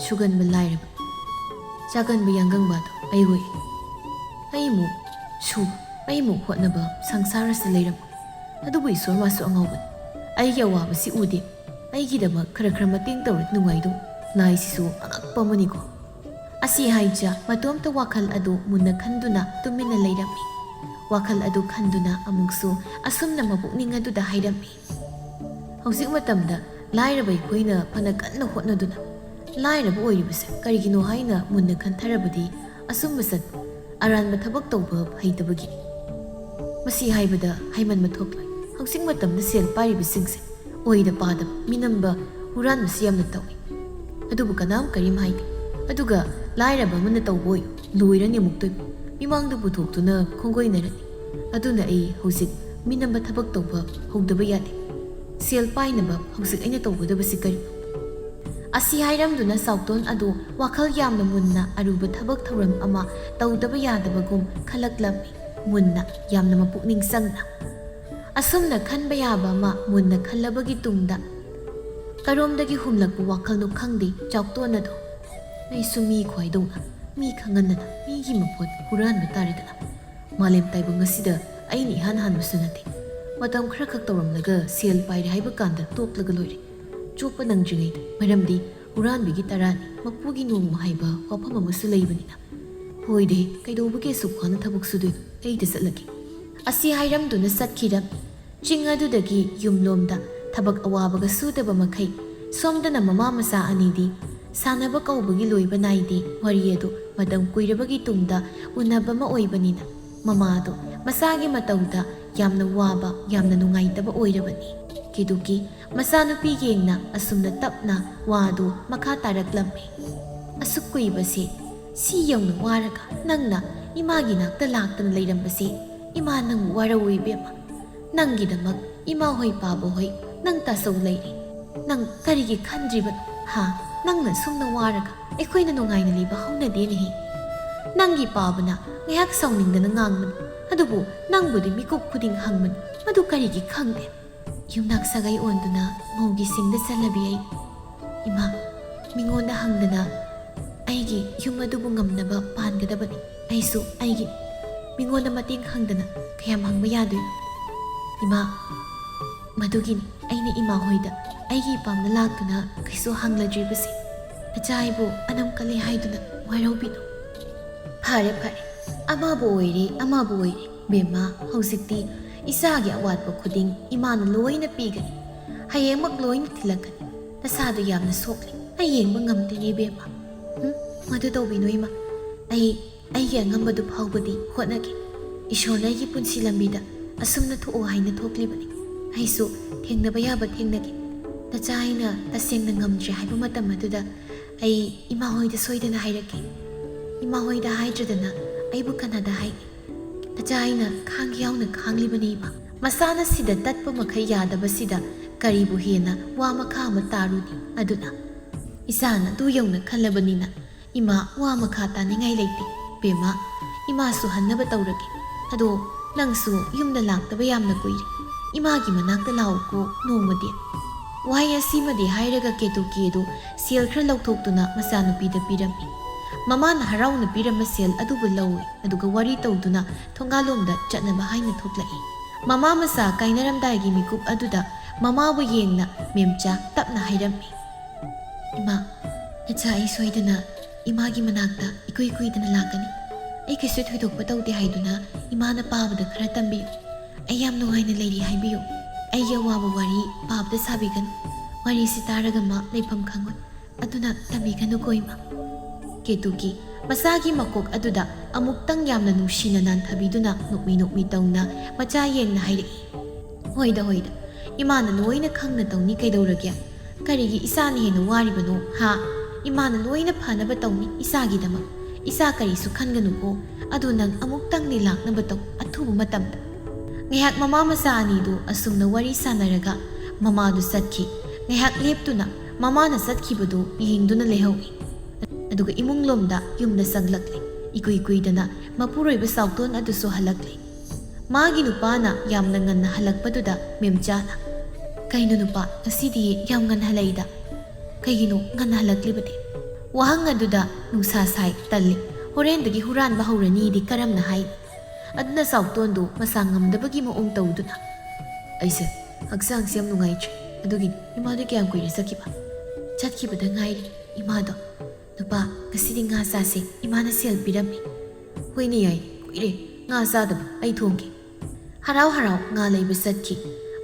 ꯁꯨꯒꯟꯕ ꯂꯥꯏꯔꯕ, ꯆꯥꯒꯟꯕ ꯌꯥꯡꯒꯪꯕꯗꯣ ꯑꯩ ꯑꯣꯏ꯫ ꯑꯩꯃꯨꯛ ꯁꯨꯕ, ꯑꯩꯃꯨꯛ ꯍꯣꯠꯅꯕ ꯁꯪꯁꯥꯔ ꯑꯁꯤꯗ ꯂꯩꯔꯝꯃꯣꯏ꯫ ꯑꯗꯨꯕꯨ ꯏꯁꯣꯔ ꯃꯥꯁꯨ ꯑꯉꯥꯎꯕꯅꯤ꯫ ꯑꯩꯒꯤ ꯑꯋꯥꯕꯁꯤ ꯎꯗꯦ꯫ ꯑꯩꯒꯤꯗꯃꯛ ꯈꯔ ꯈꯔ ꯃꯇꯦꯡ ꯇꯧꯔꯗꯤ ꯅꯨꯡꯉꯥꯏꯗꯧ꯫ ꯂꯥꯏꯁꯤꯁꯨ ꯑꯉꯛꯄ ꯑꯃꯅꯤꯀꯣ꯫ ꯑꯁꯤ ꯍꯥꯏꯖ ꯃꯇꯣꯝꯇ ꯋꯥꯈꯜ ꯑꯗꯨ ꯃꯨꯟꯅ ꯈꯟꯗꯨꯅ ꯇꯨꯃꯤꯟꯅ ꯂꯩꯔꯝꯃꯤ꯫ ꯋꯥꯈꯜ ꯑꯗꯨ ꯈꯟꯗꯨꯅ ꯑꯃꯨꯛꯁꯨ ꯑꯁꯨꯝꯅ ꯃꯄꯨꯛꯅꯤꯡ ꯑꯗꯨꯗ ꯍꯥꯏꯔꯝꯃꯤ, "ꯍꯧꯖꯤꯛ ꯃꯇꯝꯗ ꯂꯥꯏꯔꯕ ꯑꯩꯈꯣꯏꯅ ꯐꯅ ꯀꯟꯅ ꯍꯣꯠꯅꯗꯨꯅ ꯂꯥꯏꯔꯕ ꯑꯣꯏꯔꯤꯕꯁꯦ ꯀꯔꯤꯒꯤꯅꯣ ꯍꯥꯏꯅ ꯃꯨꯟꯅ ꯈꯟꯊꯔꯕꯗꯤ ꯑꯁꯨꯝꯕ ꯆꯠ ꯑꯔꯥꯟꯕ ꯊꯕꯛ ꯇꯧꯕ ꯍꯩꯇꯕꯒꯤꯅꯤ꯫ ꯃꯁꯤ ꯍꯥꯏꯕꯗ ꯍꯥꯏꯃꯟꯕ ꯊꯣꯛꯂꯣꯏ꯫ ꯍꯧꯖꯤꯛ ꯃꯇꯝꯗ ꯁꯦꯜ ꯄꯥꯏꯔꯤꯕꯁꯤꯡꯁꯦ ꯑꯣꯏꯗ ꯄꯥꯗꯕ ꯃꯤꯅꯝꯕ ꯍꯨꯔꯥꯟꯕꯁꯤ ꯌꯥꯝꯅ ꯇꯧꯏ꯫ ꯑꯗꯨꯕꯨ ꯀꯅꯥꯝ ꯀꯔꯤꯝ ꯍꯥꯏꯗꯦ꯫ ꯑꯗꯨꯒ ꯂꯥꯏꯔꯕ ꯑꯃꯅ ꯇꯧꯕ ꯑꯣꯏꯌꯨ, ꯂꯣꯏꯔꯅꯤ ꯑꯃꯨꯛꯇꯣꯏꯕ꯫ ꯃꯤꯃꯥꯡꯗ ꯄꯨꯊꯣꯛꯇꯨꯅ ꯈꯣꯡꯒꯣꯏꯅꯔꯅꯤ꯫ ꯑꯗꯨꯅ ꯑꯩ ꯍꯧꯖꯤꯛ ꯃꯤꯅꯝꯕ ꯊꯕꯛ ꯇꯧꯕ ꯍꯧꯗꯕ ꯌꯥꯗꯦ꯫ ꯁꯦꯜ ꯄꯥꯏꯅꯕ ꯍꯧꯖꯤꯛ ꯑꯩꯅ ꯇꯧꯒꯗꯕꯁꯤ ꯀꯔꯤꯅꯣ?" ꯑꯁꯤ ꯍꯥꯏꯔꯝꯗꯨꯅ ꯆꯥꯎꯇꯣꯟ ꯑꯗꯨ ꯋꯥꯈꯜ ꯌꯥꯝꯅ ꯃꯨꯟꯅ ꯑꯔꯨꯕ ꯊꯕꯛ ꯊꯧꯔꯝ ꯑꯃ ꯇꯧꯗꯕ ꯌꯥꯗꯕꯒꯨꯝ ꯈꯜꯂꯛꯂꯝꯃꯤ꯫ ꯃꯨꯟꯅ, ꯌꯥꯝꯅ ꯃꯄꯨꯛꯅꯤꯡ ꯆꯪꯅ꯫ ꯑꯁꯨꯝꯅ ꯈꯟꯕ ꯌꯥꯕ ꯑꯃ ꯃꯨꯟꯅ ꯈꯜꯂꯕꯒꯤ ꯇꯨꯡꯗ ꯀꯔꯣꯝꯗꯒꯤ ꯍꯨꯝꯂꯛꯄ ꯋꯥꯈꯜꯅꯣ ꯈꯪꯗꯦ, ꯆꯥꯎꯇꯣꯟ ꯑꯗꯣ, "ꯑꯩꯁꯨ ꯃꯤ ꯈ꯭ꯋꯥꯏꯗꯧꯅ, ꯃꯤ ꯈꯪꯍꯟꯗꯅ ꯃꯤꯒꯤ ꯃꯄꯣꯠ ꯍꯨꯔꯥꯟꯕ ꯇꯥꯔꯦꯗꯅ꯫ ꯃꯥꯂꯦꯝ ꯇꯥꯏꯕꯪ ꯑꯁꯤꯗ ꯑꯩꯅ ꯏꯍꯥꯟ ꯍꯥꯟꯕꯁꯨ ꯅꯠꯇꯦ꯫ ꯃꯇꯝ ꯈꯔꯈꯛ ꯇꯧꯔꯝꯂꯒ ꯁꯦꯜ ꯄꯥꯏꯔꯦ ꯍꯥꯏꯕ ꯀꯥꯟꯗ ꯇꯣꯛꯂꯒ ꯂꯣꯏꯔꯦ, ꯆꯣꯞꯄ ꯅꯪꯗ꯭ꯔꯤꯉꯩꯗ꯫ ꯃꯔꯝꯗꯤ ꯍꯨꯔꯥꯟꯕꯤꯒꯤ ꯇꯔꯥꯅꯤ, ꯃꯄꯨꯒꯤ ꯅꯣꯡꯃ ꯍꯥꯏꯕ ꯋꯥꯐꯝ ꯑꯃꯁꯨ ꯂꯩꯕꯅꯤꯅ꯫ ꯍꯣꯏꯗꯦ, ꯀꯩꯗꯧꯕꯒꯤ ꯑꯁꯨꯛ ꯋꯥꯅ ꯊꯕꯛ ꯁꯨꯗꯣꯏꯅꯣ? ꯑꯩꯗ ꯆꯠꯂꯒꯦ꯫ ꯑꯁꯤ ꯍꯥꯏꯔꯝꯗꯨꯅ ꯆꯠꯈꯤꯔꯝꯃꯤ꯫ ꯆꯤꯡ ꯑꯗꯨꯗꯒꯤ ꯌꯨꯝꯂꯣꯝꯗ ꯊꯕꯛ ꯑꯋꯥꯕꯒ ꯁꯨꯗꯕ ꯃꯈꯩ ꯁꯣꯝꯗꯅ ꯃꯃꯥ ꯃꯆꯥ ꯑꯅꯤꯗꯤ ꯁꯥꯟꯅꯕ ꯀꯧꯕꯒꯤ ꯂꯣꯏꯕ ꯅꯥꯏꯗꯦ꯫ ꯋꯥꯔꯤ ꯑꯗꯨ ꯃꯇꯝ ꯀꯨꯏꯔꯕꯒꯤ ꯇꯨꯡꯗ ꯎꯅꯕ ꯑꯃ ꯑꯣꯏꯕꯅꯤꯅ ꯃꯃꯥꯗꯣ ꯃꯆꯥꯒꯤ ꯃꯇꯧꯗ ꯌꯥꯝꯅ ꯋꯥꯕ, ꯌꯥꯝꯅ ꯅꯨꯡꯉꯥꯏꯇꯕ ꯑꯣꯏꯔꯕꯅꯤ꯫ ꯀꯦꯗꯨꯀꯤ ꯃꯆꯥꯅꯨꯄꯤ ꯌꯦꯡꯅ ꯑꯁꯨꯝꯅ ꯇꯞꯅ ꯋꯥꯗꯨ ꯃꯈꯥ ꯇꯥꯔꯛꯂꯝꯃꯤ꯫ "ꯑꯁꯨꯛ ꯀꯨꯏꯕꯁꯦ ꯁꯤ ꯌꯧꯅ ꯋꯥꯔꯒ ꯅꯪꯅ ꯏꯃꯥꯒꯤ ꯅꯥꯛꯇ ꯂꯥꯛꯇꯅ ꯂꯩꯔꯝꯕꯁꯦ, ꯏꯃꯥ ꯅꯪꯕꯨ ꯋꯥꯔꯧꯏ ꯏꯕꯦꯝꯃ꯫ ꯅꯪꯒꯤꯗꯃꯛ ꯏꯃꯥ ꯍꯣꯏ ꯄꯥꯕ ꯍꯣꯏ ꯅꯪ ꯇꯥꯆꯧ ꯂꯩꯔꯤ꯫ ꯅꯪ ꯀꯔꯤꯒꯤ ꯈꯟꯗ꯭ꯔꯤꯕꯅꯣ? ꯍꯥ? ꯅꯪꯅ ꯁꯨꯝꯅ ꯋꯥꯔꯒ ꯑꯩꯈꯣꯏꯅ ꯅꯨꯡꯉꯥꯏꯅ ꯂꯩꯕ ꯍꯧꯅꯗꯦꯅꯦꯍꯦ꯫ ꯅꯪꯒꯤ ꯄꯥꯕꯅ ꯉꯥꯏꯍꯥꯛ ꯁꯥꯎꯅꯤꯡꯗꯅ ꯉꯥꯡꯕꯅꯤ, ꯑꯗꯨꯕꯨ ꯅꯪꯕꯨꯗꯤ ꯃꯤꯀꯨꯞ ꯈꯨꯗꯤꯡ ꯍꯪꯕꯅꯤ, ꯃꯗꯨ ꯀꯔꯤꯒꯤ ꯈꯪꯗꯦ?" ꯌꯨꯝꯅꯥꯛ ꯁꯥꯒꯩ ꯑꯣꯟꯗꯨꯅ ꯃꯧꯒꯤ ꯁꯤꯡꯗ ꯆꯠꯂꯕꯤ ꯑꯩ꯫ "ꯏꯃꯥ, ꯃꯤꯉꯣꯟꯗ ꯍꯪꯗꯅ ꯑꯩꯒꯤ ꯌꯨꯝ ꯑꯗꯨꯕꯨ ꯉꯝꯅꯕ ꯄꯥꯟꯒꯗꯕꯅꯤ꯫ ꯑꯩꯁꯨ ꯑꯩꯒꯤ ꯃꯤꯉꯣꯟꯗ ꯃꯇꯦꯡ ꯍꯪꯗꯅ ꯀꯌꯥꯝ ꯍꯪꯕ ꯌꯥꯗꯣꯏꯅꯣ? ꯏꯃꯥ, ꯃꯗꯨꯒꯤꯅꯤ ꯑꯩꯅ ꯏꯃꯥ ꯍꯣꯏꯗ ꯑꯩꯒꯤ ꯏꯄꯥꯝꯗ ꯂꯥꯛꯇꯨꯅ ꯀꯩꯁꯨ ꯍꯪꯂꯗ꯭ꯔꯤꯕꯁꯦ꯫ ꯏꯆꯥ ꯑꯩꯕꯨ ꯑꯅꯝ ꯀꯜꯂꯦ ꯍꯥꯏꯗꯨꯅ ꯋꯥꯔꯧꯕꯤꯅꯨ꯫ ꯐꯔꯦ ꯐꯔꯦ, ꯑꯃꯕꯨ ꯑꯣꯏꯔꯦ ꯑꯃꯕꯨ ꯑꯣꯏꯔꯦ, ꯕꯦꯝꯃ, ꯍꯧꯖꯤꯛꯇꯤ ꯏꯆꯥꯒꯤ ꯑꯋꯥꯠꯄ ꯈꯨꯗꯤꯡ ꯏꯃꯥꯅ ꯂꯣꯏꯅ ꯄꯤꯒꯅꯤ꯫ ꯍꯌꯦꯡꯃꯛ ꯂꯣꯏꯅ ꯊꯤꯜꯂꯛꯀꯅꯤ꯫ ꯅꯁꯥꯗꯨ ꯌꯥꯝꯅ ꯁꯣꯛꯂꯤ, ꯑꯩ ꯌꯦꯡꯕ ꯉꯝꯗꯦꯅꯦ ꯕꯦꯝꯃ꯫ ꯎꯝ, ꯃꯗꯨ ꯇꯧꯕꯤꯅꯨ ꯏꯃꯥ꯫ ꯑꯩ ꯑꯩꯒꯤ ꯑꯉꯝꯕꯗꯨ ꯐꯥꯎꯕꯗꯤ ꯍꯣꯠꯅꯒꯦ꯫ ꯏꯁꯣꯔꯅ ꯑꯩꯒꯤ ꯄꯨꯟꯁꯤ ꯂꯝꯕꯤꯗ ꯑꯁꯨꯝꯅ ꯊꯣꯛꯑꯣ ꯍꯥꯏꯅ ꯊꯣꯛꯂꯤꯕꯅꯤ꯫ ꯑꯩꯁꯨ ꯊꯦꯡꯅꯕ ꯌꯥꯕ ꯊꯦꯡꯅꯒꯦ꯫ ꯅꯆꯥ ꯑꯩꯅ ꯇꯁꯦꯡꯅ ꯉꯝꯗ꯭ꯔꯦ ꯍꯥꯏꯕ ꯃꯇꯝ ꯑꯗꯨꯗ ꯑꯩ ꯏꯃꯥ ꯍꯣꯏꯗ ꯁꯣꯏꯗꯅ ꯍꯥꯏꯔꯛꯀꯦ꯫ ꯏꯃꯥ ꯍꯣꯏꯗ ꯍꯥꯏꯗ꯭ꯔꯗꯅ ꯑꯩꯕꯨ ꯀꯅꯥꯗ ꯍꯥꯏꯒꯦ? ꯅꯆꯥ ꯑꯩꯅ ꯈꯥꯡꯒꯦ ꯌꯥꯎꯅ ꯈꯥꯡꯂꯤꯕꯅꯤ ꯏꯃꯥ꯫ ꯃꯁꯥꯅ ꯁꯤꯗ ꯇꯠꯄ ꯃꯈꯩ ꯌꯥꯗꯕꯁꯤꯗ ꯀꯔꯤꯕꯨ ꯍꯦꯟꯅ ꯋꯥ ꯃꯈꯥ ꯑꯃ ꯇꯥꯔꯨꯅꯤ? ꯑꯗꯨꯅ ꯏꯆꯥꯅ ꯑꯗꯨ ꯌꯧꯅ ꯈꯜꯂꯕꯅꯤꯅ ꯏꯃꯥ ꯋꯥ ꯃꯈꯥ ꯇꯥꯅꯤꯡꯉꯥꯏ ꯂꯩꯇꯦ꯫ ꯕꯦꯝꯃ, ꯏꯃꯥꯁꯨ ꯍꯟꯅꯕ ꯇꯧꯔꯒꯦ꯫ ꯑꯗꯣ ꯅꯪꯁꯨ ꯌꯨꯝꯗ ꯂꯥꯛꯇꯕ ꯌꯥꯝꯅ ꯀꯨꯏꯔꯦ꯫ ꯏꯃꯥꯒꯤ ꯃꯅꯥꯛꯇ ꯂꯥꯛꯎꯀꯣ ꯅꯣꯡꯃꯗꯤ꯫ ꯋꯥꯍꯩ ꯑꯁꯤꯃꯗꯤ ꯍꯥꯏꯔꯒ ꯀꯦꯇꯨꯀꯤꯗꯨ ꯁꯦꯜ ꯈꯔ ꯂꯧꯊꯣꯛꯇꯨꯅ ꯃꯆꯥꯅꯨꯄꯤꯗ ꯄꯤꯔꯝꯃꯤ꯫ ꯃꯃꯥꯅ ꯍꯔꯥꯎꯅ ꯄꯤꯔꯝꯕ ꯁꯦꯜ ꯑꯗꯨꯕꯨ ꯂꯧꯏ, ꯑꯗꯨꯒ ꯋꯥꯔꯤ ꯇꯧꯗꯨꯅ ꯊꯣꯡꯒꯥꯜꯂꯣꯝꯗ ꯆꯠꯅꯕ ꯍꯥꯏꯅ ꯊꯣꯛꯂꯛꯏ꯫ ꯃꯃꯥ ꯃꯆꯥ ꯀꯥꯏꯅꯔꯝꯗꯥꯏꯒꯤ ꯃꯤꯀꯨꯞ ꯑꯗꯨꯗ ꯃꯃꯥꯕꯨ ꯌꯦꯡꯅ ꯃꯦꯝꯆꯥ ꯇꯞꯅ ꯍꯥꯏꯔꯝꯃꯤ, "ꯏꯃꯥ, ꯅꯆꯥ ꯑꯩ ꯁꯣꯏꯗꯅ ꯏꯃꯥꯒꯤ ꯃꯅꯥꯛꯇ ꯏꯀꯨꯏ ꯀꯨꯏꯗꯅ ꯂꯥꯛꯀꯅꯤ꯫ ꯑꯩ ꯀꯩꯁꯨ ꯊꯣꯏꯗꯣꯛꯄ ꯇꯧꯗꯦ ꯍꯥꯏꯗꯨꯅ ꯏꯃꯥꯅ ꯄꯥꯕꯗ ꯈꯔ ꯇꯝꯕꯤꯌꯨ꯫ ꯑꯩ ꯌꯥꯝ ꯅꯨꯡꯉꯥꯏꯅ ꯂꯩꯔꯤ ꯍꯥꯏꯕꯤꯌꯨ꯫ ꯑꯩꯒꯤ ꯑꯋꯥꯕ ꯋꯥꯔꯤ ꯄꯥꯕꯗ ꯁꯥꯕꯤꯒꯅꯨ꯫ ꯋꯥꯔꯤꯁꯤ ꯇꯥꯔꯒ ꯃꯥ ꯂꯩꯐꯝ ꯈꯪꯉꯣꯏ꯫ ꯑꯗꯨꯅ ꯇꯝꯕꯤꯒꯅꯨꯀꯣ ꯏꯃꯥ꯫" ꯀꯦꯇꯨꯀꯤ ꯃꯆꯥꯒꯤ ꯃꯀꯣꯛ ꯑꯗꯨꯗ ꯑꯃꯨꯛꯇꯪ ꯌꯥꯝꯅ ꯅꯨꯡꯁꯤꯅ ꯅꯥꯟꯊꯕꯤꯗꯨꯅ ꯅꯣꯛꯃꯤ ꯅꯣꯛꯃꯤ ꯇꯧꯅ ꯃꯆꯥ ꯌꯦꯡꯅ ꯍꯥꯏꯔꯛꯏ, "ꯍꯣꯏꯗ ꯍꯣꯏꯗ, ꯏꯃꯥꯅ ꯂꯣꯏꯅ ꯈꯪꯅ ꯇꯧꯅꯤ ꯀꯩꯗꯧꯔꯒꯦ? ꯀꯔꯤꯒꯤ ꯏꯆꯥꯅ ꯍꯦꯟꯅ ꯋꯥꯔꯤꯕꯅꯣ ꯍꯥ? ꯏꯃꯥꯅ ꯂꯣꯏꯅ ꯐꯅꯕ ꯇꯧꯅꯤ ꯏꯆꯥꯒꯤꯗꯃꯛ꯫ ꯏꯆꯥ ꯀꯔꯤꯁꯨ ꯈꯟꯒꯅꯨꯀꯣ꯫ ꯑꯗꯨ ꯅꯪ ꯑꯃꯨꯛꯇꯪꯗꯤ ꯂꯥꯛꯅꯕ ꯇꯧ ꯑꯊꯨꯕ ꯃꯇꯝꯗ꯫" ꯉꯥꯏꯍꯥꯛ ꯃꯃꯥ ꯃꯆꯥ ꯑꯅꯤꯗꯨ ꯑꯁꯨꯝꯅ ꯋꯥꯔꯤ ꯁꯥꯟꯅꯔꯒ ꯃꯃꯥꯗꯨ ꯆꯠꯈꯤ꯫ ꯉꯥꯏꯍꯥꯛ ꯂꯦꯞꯇꯨꯅ ꯃꯃꯥꯅ ꯆꯠꯈꯤꯕꯗꯨ ꯌꯦꯡꯗꯨꯅ ꯂꯩꯍꯧꯏ꯫ ꯑꯗꯨꯒ ꯏꯃꯨꯡꯂꯣꯝꯗ ꯌꯨꯝꯗ ꯆꯪꯂꯛꯂꯦ꯫ ꯏꯀꯨꯏ ꯀꯨꯏꯗꯅ ꯃꯄꯨꯔꯣꯏꯕ ꯆꯥꯎꯇꯣꯟ ꯑꯗꯨꯁꯨ ꯍꯜꯂꯛꯂꯦ꯫ ꯃꯥꯒꯤ ꯅꯨꯄꯥꯅ ꯌꯥꯝꯅ ꯉꯟꯅ ꯍꯜꯂꯛꯄꯗꯨꯗ ꯃꯦꯝꯆꯥꯅ, "ꯀꯩꯅꯣ ꯅꯨꯄꯥ, ꯉꯁꯤꯗꯤ ꯌꯥꯝ ꯉꯟꯅ ꯍꯜꯂꯛꯏꯗ? ꯀꯩꯒꯤꯅꯣ ꯉꯟꯅ ꯍꯜꯂꯛꯂꯤꯕꯗꯤ?" ꯋꯥꯍꯪ ꯑꯗꯨꯗ ꯅꯨꯡꯁꯥ ꯁꯥꯏ, ꯇꯜꯂꯤ꯫ ꯍꯣꯔꯦꯟꯗꯒꯤ ꯍꯨꯔꯥꯟꯕ ꯍꯧꯔꯅꯤꯗꯤ ꯀꯔꯝꯅ ꯍꯥꯏ? ꯑꯗꯨꯅ ꯆꯥꯎꯇꯣꯟꯗꯨ ꯃꯁꯥ ꯉꯝꯗꯕꯒꯤ ꯃꯑꯣꯡ ꯇꯧꯗꯨꯅ, "ꯑꯩꯁꯦ ꯍꯛꯆꯥꯡꯁꯦ ꯌꯥꯝ ꯅꯨꯡꯉꯥꯏꯇ꯭ꯔꯦ, ꯑꯗꯨꯒꯤꯅꯤ꯫ ꯏꯃꯥꯗꯤ ꯀꯌꯥꯝ ꯀꯨꯏꯔꯦ ꯆꯠꯈꯤꯕ?" "ꯆꯠꯈꯤꯕꯗ ꯉꯥꯏꯔꯤ꯫ ꯏꯃꯥꯗꯣ, "ꯅꯨꯄꯥ, ꯉꯁꯤꯗꯤ ꯉꯥ ꯆꯥꯁꯦ, ꯏꯃꯥꯅ ꯁꯦꯜ ꯄꯤꯔꯝꯃꯤ"꯫ "ꯍꯣꯏꯅꯦ, ꯌꯥꯏ, ꯀꯨꯏꯔꯦ ꯉꯥ ꯆꯥꯗꯕ, ꯑꯩ ꯊꯣꯡꯒꯦ"꯫ ꯍꯔꯥꯎ ꯍꯔꯥꯎ ꯉꯥ ꯂꯩꯕ ꯆꯠꯈꯤ꯫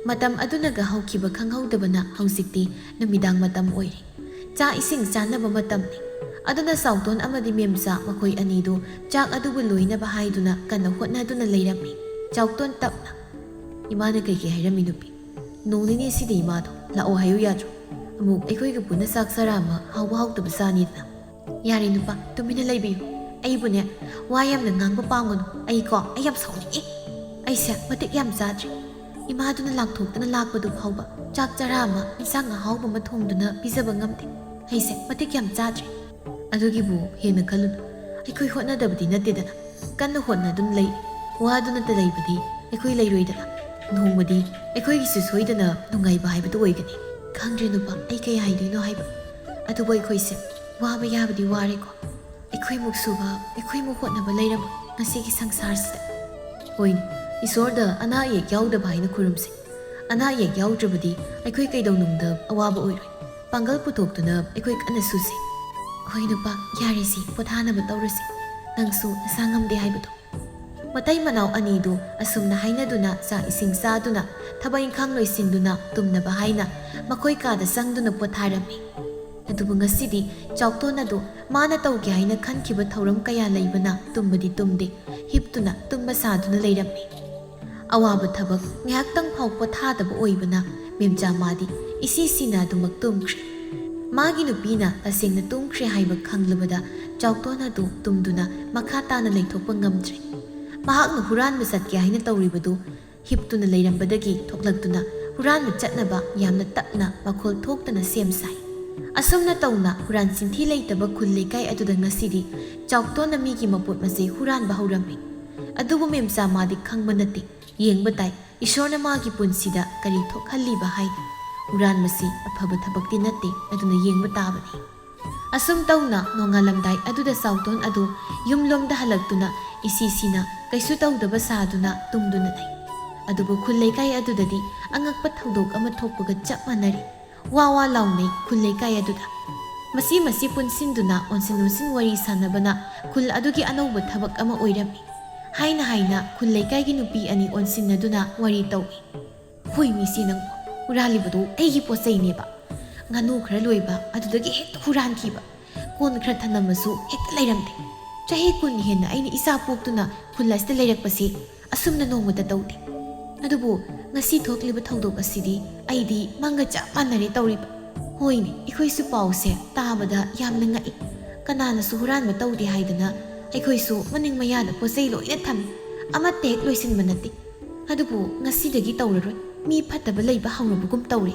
ꯃꯇꯝ ꯑꯗꯨꯅꯒ ꯍꯧꯈꯤꯕ ꯈꯪꯍꯧꯗꯕꯅ ꯍꯧꯖꯤꯛꯇꯤ ꯅꯨꯃꯤꯗꯥꯡ ꯃꯇꯝ ꯑꯣꯏꯔꯦ꯫ ꯆꯥꯛ ꯏꯁꯤꯡ ꯆꯥꯅꯕ ꯃꯇꯝꯅꯤ꯫ ꯑꯗꯨꯅ ꯆꯥꯎꯇꯣꯟ ꯑꯃꯗꯤ ꯃꯦꯝꯆꯥ ꯃꯈꯣꯏ ꯑꯅꯤꯗꯨ ꯆꯥꯛ ꯑꯗꯨꯕꯨ ꯂꯣꯏꯅꯕ ꯍꯥꯏꯗꯨꯅ ꯀꯟꯅ ꯍꯣꯠꯅꯗꯨꯅ ꯂꯩꯔꯝꯃꯤ꯫ ꯆꯥꯎꯇꯣꯟ ꯇꯞꯅ, "ꯏꯃꯥꯅ ꯀꯩꯀꯩ ꯍꯥꯏꯔꯝꯃꯤ ꯅꯨꯄꯤ? ꯅꯣꯡ ꯅꯤꯅꯤ ꯑꯁꯤꯗꯤ ꯏꯃꯥꯗꯣ ꯂꯥꯛꯑꯣ ꯍꯥꯏꯌꯨ ꯌꯥꯗ꯭ꯔꯣ? ꯑꯃꯨꯛ ꯑꯩꯈꯣꯏꯒ ꯄꯨꯟꯅ ꯆꯥꯛ ꯆꯔꯥ ꯑꯃ ꯍꯥꯎꯕ ꯍꯥꯎꯇꯕ ꯆꯥꯅꯤꯗꯅ"꯫ "ꯌꯥꯔꯦ ꯅꯨꯄꯥ, ꯇꯨꯃꯤꯟꯅ ꯂꯩꯕꯤꯌꯨ꯫ ꯑꯩꯕꯨꯅꯦ, ꯋꯥ ꯌꯥꯝꯅ ꯉꯥꯡꯕ ꯄꯥꯝꯒꯅꯨ꯫ ꯑꯩꯀꯣ, ꯑꯩ ꯌꯥꯝ ꯁꯥꯎꯅꯤꯡꯉꯤ꯫ ꯑꯩꯁꯦ ꯃꯇꯤꯛ ꯌꯥꯝ ꯆꯥꯗ꯭ꯔꯦ꯫ ꯏꯃꯥꯗꯨꯅ ꯂꯥꯛꯊꯣꯛꯇꯅ ꯂꯥꯛꯄꯗꯨ ꯐꯥꯎꯕ ꯆꯥꯛ ꯆꯔꯥ ꯑꯃ, ꯏꯟꯁꯥꯡ ꯑꯍꯥꯎꯕ ꯑꯃ ꯊꯣꯡꯗꯨꯅ ꯄꯤꯖꯕ ꯉꯝꯗꯦ꯫ ꯑꯩꯁꯦ ꯃꯇꯤꯛ ꯌꯥꯝ ꯆꯥꯗ꯭ꯔꯦ꯫ ꯑꯗꯨꯒꯤꯕꯨ ꯍꯦꯟꯅ ꯈꯜꯂꯨꯅꯨ꯫ ꯑꯩꯈꯣꯏ ꯍꯣꯠꯅꯗꯕꯗꯤ ꯅꯠꯇꯦꯗꯅ꯫ ꯀꯟꯅ ꯍꯣꯠꯅꯗꯨꯅ ꯂꯩ꯫ ꯋꯥꯗꯨꯅꯇ ꯂꯩꯕꯗꯤ ꯑꯩꯈꯣꯏ ꯂꯩꯔꯣꯏꯗꯅ꯫ ꯅꯣꯡꯃꯗꯤ ꯑꯩꯈꯣꯏꯒꯤꯁꯨ ꯁꯣꯏꯗꯅ ꯅꯨꯡꯉꯥꯏꯕ ꯍꯥꯏꯕꯗꯨ ꯑꯣꯏꯒꯅꯤ"꯫ "ꯈꯪꯗ꯭ꯔꯦ ꯅꯨꯄꯥ, ꯑꯩ ꯀꯩ ꯍꯥꯏꯗꯣꯏꯅꯣ ꯍꯥꯏꯕ꯫ ꯑꯗꯨꯕꯨ ꯑꯩꯈꯣꯏꯁꯦ ꯋꯥꯕ ꯌꯥꯕꯗꯤ ꯋꯥꯔꯦꯀꯣ꯫ ꯑꯩꯈꯣꯏꯃꯨꯛ ꯁꯨꯕ, ꯑꯩꯈꯣꯏꯃꯨꯛ ꯍꯣꯠꯅꯕ ꯂꯩꯔꯝꯃꯣꯏ ꯉꯁꯤꯒꯤ ꯁꯪꯁꯥꯔꯁꯤꯗ"꯫ "ꯍꯣꯏꯅꯦ, ꯏꯁꯣꯔꯗ ꯑꯅꯥ ꯑꯌꯦꯛ ꯌꯥꯎꯗꯕ ꯍꯥꯏꯅ ꯈꯨꯔꯨꯝꯁꯤ꯫ ꯑꯅꯥ ꯑꯌꯦꯛ ꯌꯥꯎꯗ꯭ꯔꯕꯗꯤ ꯑꯩꯈꯣꯏ ꯀꯩꯗꯧꯅꯨꯡꯗ ꯑꯋꯥꯕ ꯑꯣꯏꯔꯣꯏ꯫ ꯄꯥꯡꯒꯜ ꯄꯨꯊꯣꯛꯇꯨꯅ ꯑꯩꯈꯣꯏ ꯀꯟꯅ ꯁꯨꯁꯤ"꯫ "ꯍꯣꯏ ꯅꯨꯄꯥ, ꯌꯥꯔꯦꯁꯤ, ꯄꯣꯊꯥꯅꯕ ꯇꯧꯔꯁꯤ꯫ ꯅꯪꯁꯨ ꯅꯁꯥ ꯉꯝꯗꯦ ꯍꯥꯏꯕꯗꯣ"꯫ ꯃꯇꯩ ꯃꯅꯥꯎ ꯑꯅꯤꯗꯨ ꯑꯁꯨꯝꯅ ꯍꯥꯏꯅꯗꯨꯅ ꯆꯥꯛ ꯏꯁꯤꯡ ꯆꯥꯗꯨꯅ ꯊꯕꯛ ꯏꯪꯈꯥꯡ ꯂꯣꯏꯁꯤꯟꯗꯨꯅ ꯇꯨꯝꯅꯕ ꯍꯥꯏꯅ ꯃꯈꯣꯏ ꯀꯥꯗ ꯆꯪꯗꯨꯅ ꯄꯣꯊꯥꯔꯝꯃꯤ꯫ ꯑꯗꯨꯕꯨ ꯉꯁꯤꯗꯤ ꯆꯥꯎꯇꯣꯟ ꯑꯗꯨ ꯃꯥꯅ ꯇꯧꯒꯦ ꯍꯥꯏꯅ ꯈꯟꯈꯤꯕ ꯊꯧꯔꯝ ꯀꯌꯥ ꯂꯩꯕꯅ ꯇꯨꯝꯕꯗꯤ ꯇꯨꯝꯗꯦ, ꯍꯤꯞꯇꯨꯅ ꯇꯨꯝꯕ ꯁꯥꯗꯨꯅ ꯂꯩꯔꯝꯃꯤ꯫ ꯑꯋꯥꯕ ꯊꯕꯛ ꯉꯥꯏꯍꯥꯛꯇꯪ ꯐꯥꯎ ꯄꯣꯊꯥꯗꯕ ꯑꯣꯏꯕꯅ ꯃꯦꯝꯆꯥ ꯃꯥꯗꯤ ꯏꯁꯤ ꯁꯤꯅ ꯑꯗꯨꯃꯛ ꯇꯨꯝꯈ꯭ꯔꯦ꯫ ꯃꯥꯒꯤ ꯅꯨꯄꯤꯅ ꯇꯁꯦꯡꯅ ꯇꯨꯝꯈ꯭ꯔꯦ ꯍꯥꯏꯕ ꯈꯪꯂꯕꯗ ꯆꯥꯎꯇꯣꯟ ꯑꯗꯨ ꯇꯨꯝꯗꯨꯅ ꯃꯈꯥ ꯇꯥꯅ ꯂꯩꯊꯣꯛꯄ ꯉꯝꯗ꯭ꯔꯦ꯫ ꯃꯍꯥꯛꯅ ꯍꯨꯔꯥꯟꯕ ꯆꯠꯀꯦ ꯍꯥꯏꯅ ꯇꯧꯔꯤꯕꯗꯨ ꯍꯤꯞꯇꯨꯅ ꯂꯩꯔꯝꯕꯗꯒꯤ ꯊꯣꯛꯂꯛꯇꯨꯅ ꯍꯨꯔꯥꯟꯕ ꯆꯠꯅꯕ ꯌꯥꯝꯅ ꯇꯞꯅ ꯃꯈꯣꯜ ꯊꯣꯛꯇꯅ ꯁꯦꯝ ꯁꯥꯏ꯫ ꯑꯁꯨꯝꯅ ꯇꯧꯅ ꯍꯨꯔꯥꯟ ꯆꯤꯟꯊꯤ ꯂꯩꯇꯕ ꯈꯨꯜ ꯂꯩꯀꯥꯏ ꯑꯗꯨꯗ ꯉꯁꯤꯗꯤ ꯆꯥꯎꯇꯣꯟꯅ ꯃꯤꯒꯤ ꯃꯄꯣꯠ ꯃꯆꯩ ꯍꯨꯔꯥꯟꯕ ꯍꯧꯔꯝꯃꯤ꯫ ꯑꯗꯨꯕꯨ ꯃꯦꯝꯆꯥ ꯃꯥꯗꯤ ꯈꯪꯕ ꯅꯠꯇꯦ, ꯌꯦꯡꯕ ꯇꯥꯏ, ꯏꯁꯣꯔꯅ ꯃꯥꯒꯤ ꯄꯨꯟꯁꯤꯗ ꯀꯔꯤ ꯊꯣꯛꯍꯜꯂꯤꯕ ꯍꯥꯏꯅ꯫ ꯍꯨꯔꯥꯟꯕꯁꯤ ꯑꯐꯕ ꯊꯕꯛꯇꯤ ꯅꯠꯇꯦ, ꯑꯗꯨꯅ ꯌꯦꯡꯕ ꯇꯥꯕꯅꯤ꯫ ꯑꯁꯨꯝ ꯇꯧꯅ ꯅꯣꯡꯉꯥꯜꯂꯝꯗꯥꯏ ꯑꯗꯨꯗ ꯆꯥꯎꯇꯣꯟ ꯑꯗꯨ ꯌꯨꯝꯂꯣꯝꯗ ꯍꯜꯂꯛꯇꯨꯅ ꯏꯁꯤ ꯁꯤꯅ ꯀꯩꯁꯨ ꯇꯧꯗꯕ ꯁꯥꯗꯨꯅ ꯇꯨꯝꯗꯨꯅ ꯂꯩ꯫ ꯑꯗꯨꯕꯨ ꯈꯨꯜ ꯂꯩꯀꯥꯏ ꯑꯗꯨꯗꯗꯤ ꯑꯉꯛꯄ ꯊꯧꯗꯣꯛ ꯑꯃ ꯊꯣꯛꯄꯒ ꯆꯞ ꯃꯥꯟꯅꯔꯤ꯫ ꯋꯥ ꯋꯥ ꯂꯥꯎꯅꯩ ꯈꯨꯜ ꯂꯩꯀꯥꯏ ꯑꯗꯨꯗ꯫ ꯃꯁꯤ ꯃꯁꯤ ꯄꯨꯟꯁꯤꯟꯗꯨꯅ ꯑꯣꯟꯁꯤꯟ ꯑꯣꯟꯁꯤꯟ ꯋꯥꯔꯤ ꯁꯥꯟꯅꯕꯅ ꯈꯨꯜ ꯑꯗꯨꯒꯤ ꯑꯅꯧꯕ ꯊꯕꯛ ꯑꯃ ꯑꯣꯏꯔꯝꯃꯤ꯫ ꯍꯥꯏꯅ ꯍꯥꯏꯅ ꯈꯨꯜ ꯂꯩꯀꯥꯏꯒꯤ ꯅꯨꯄꯤ ꯑꯅꯤ ꯑꯣꯟꯁꯤꯟꯅꯗꯨꯅ ꯋꯥꯔꯤ ꯇꯧꯏ꯫ "ꯍꯣꯏ ꯃꯤꯁꯤ, ꯅꯪ ꯍꯨꯔꯥꯜꯂꯤꯕꯗꯣ ꯑꯩꯒꯤ ꯄꯣꯠ ꯆꯩꯅꯦꯕ꯫ ꯉꯥꯅꯨ ꯈꯔ ꯂꯣꯏꯕ ꯑꯗꯨꯗꯒꯤ ꯍꯦꯛꯇ ꯍꯨꯔꯥꯟꯈꯤꯕ꯫ ꯀꯣꯟ ꯈꯔ ꯊꯅꯝꯃꯁꯨ ꯍꯦꯛꯇ ꯂꯩꯔꯝꯗꯦ꯫ ꯆꯍꯤ ꯀꯨꯟ ꯍꯦꯟꯅ ꯑꯩꯅ ꯏꯆꯥ ꯄꯣꯛꯇꯨꯅ ꯈꯨꯜ ꯑꯁꯤꯗ ꯂꯩꯔꯛꯄꯁꯤ ꯑꯁꯨꯝꯅ ꯅꯣꯡꯃꯇ ꯇꯧꯗꯦ꯫ ꯑꯗꯨꯕꯨ ꯉꯁꯤ ꯊꯣꯛꯂꯤꯕ ꯊꯧꯗꯣꯛ ꯑꯁꯤꯗꯤ ꯑꯩꯗꯤ ꯃꯪꯒ ꯆꯞ ꯃꯥꯟꯅꯔꯦ ꯇꯧꯔꯤꯕ꯫ ꯍꯣꯏꯅꯦ, ꯑꯩꯈꯣꯏꯁꯨ ꯄꯥꯎꯁꯦ ꯇꯥꯕꯗ ꯌꯥꯝꯅ ꯉꯛꯏ꯫ ꯀꯅꯥꯅꯁꯨ ꯍꯨꯔꯥꯟꯕ ꯇꯧꯗꯦ ꯍꯥꯏꯗꯅ ꯑꯩꯈꯣꯏꯁꯨ ꯃꯅꯤꯡ ꯃꯌꯥꯗ ꯄꯣꯠ ꯆꯩ ꯂꯣꯏꯅ ꯊꯝꯃꯤ꯫ ꯑꯃꯠꯇ ꯍꯦꯛ ꯂꯣꯏꯁꯤꯟꯕ ꯅꯠꯇꯦ꯫ ꯑꯗꯨꯕꯨ ꯉꯁꯤꯗꯒꯤ ꯇꯧꯔꯔꯣꯏ꯫ ꯃꯤ ꯐꯠꯇꯕ ꯂꯩꯕ ꯍꯧꯔꯕꯒꯨꯝ ꯇꯧꯔꯦ꯫"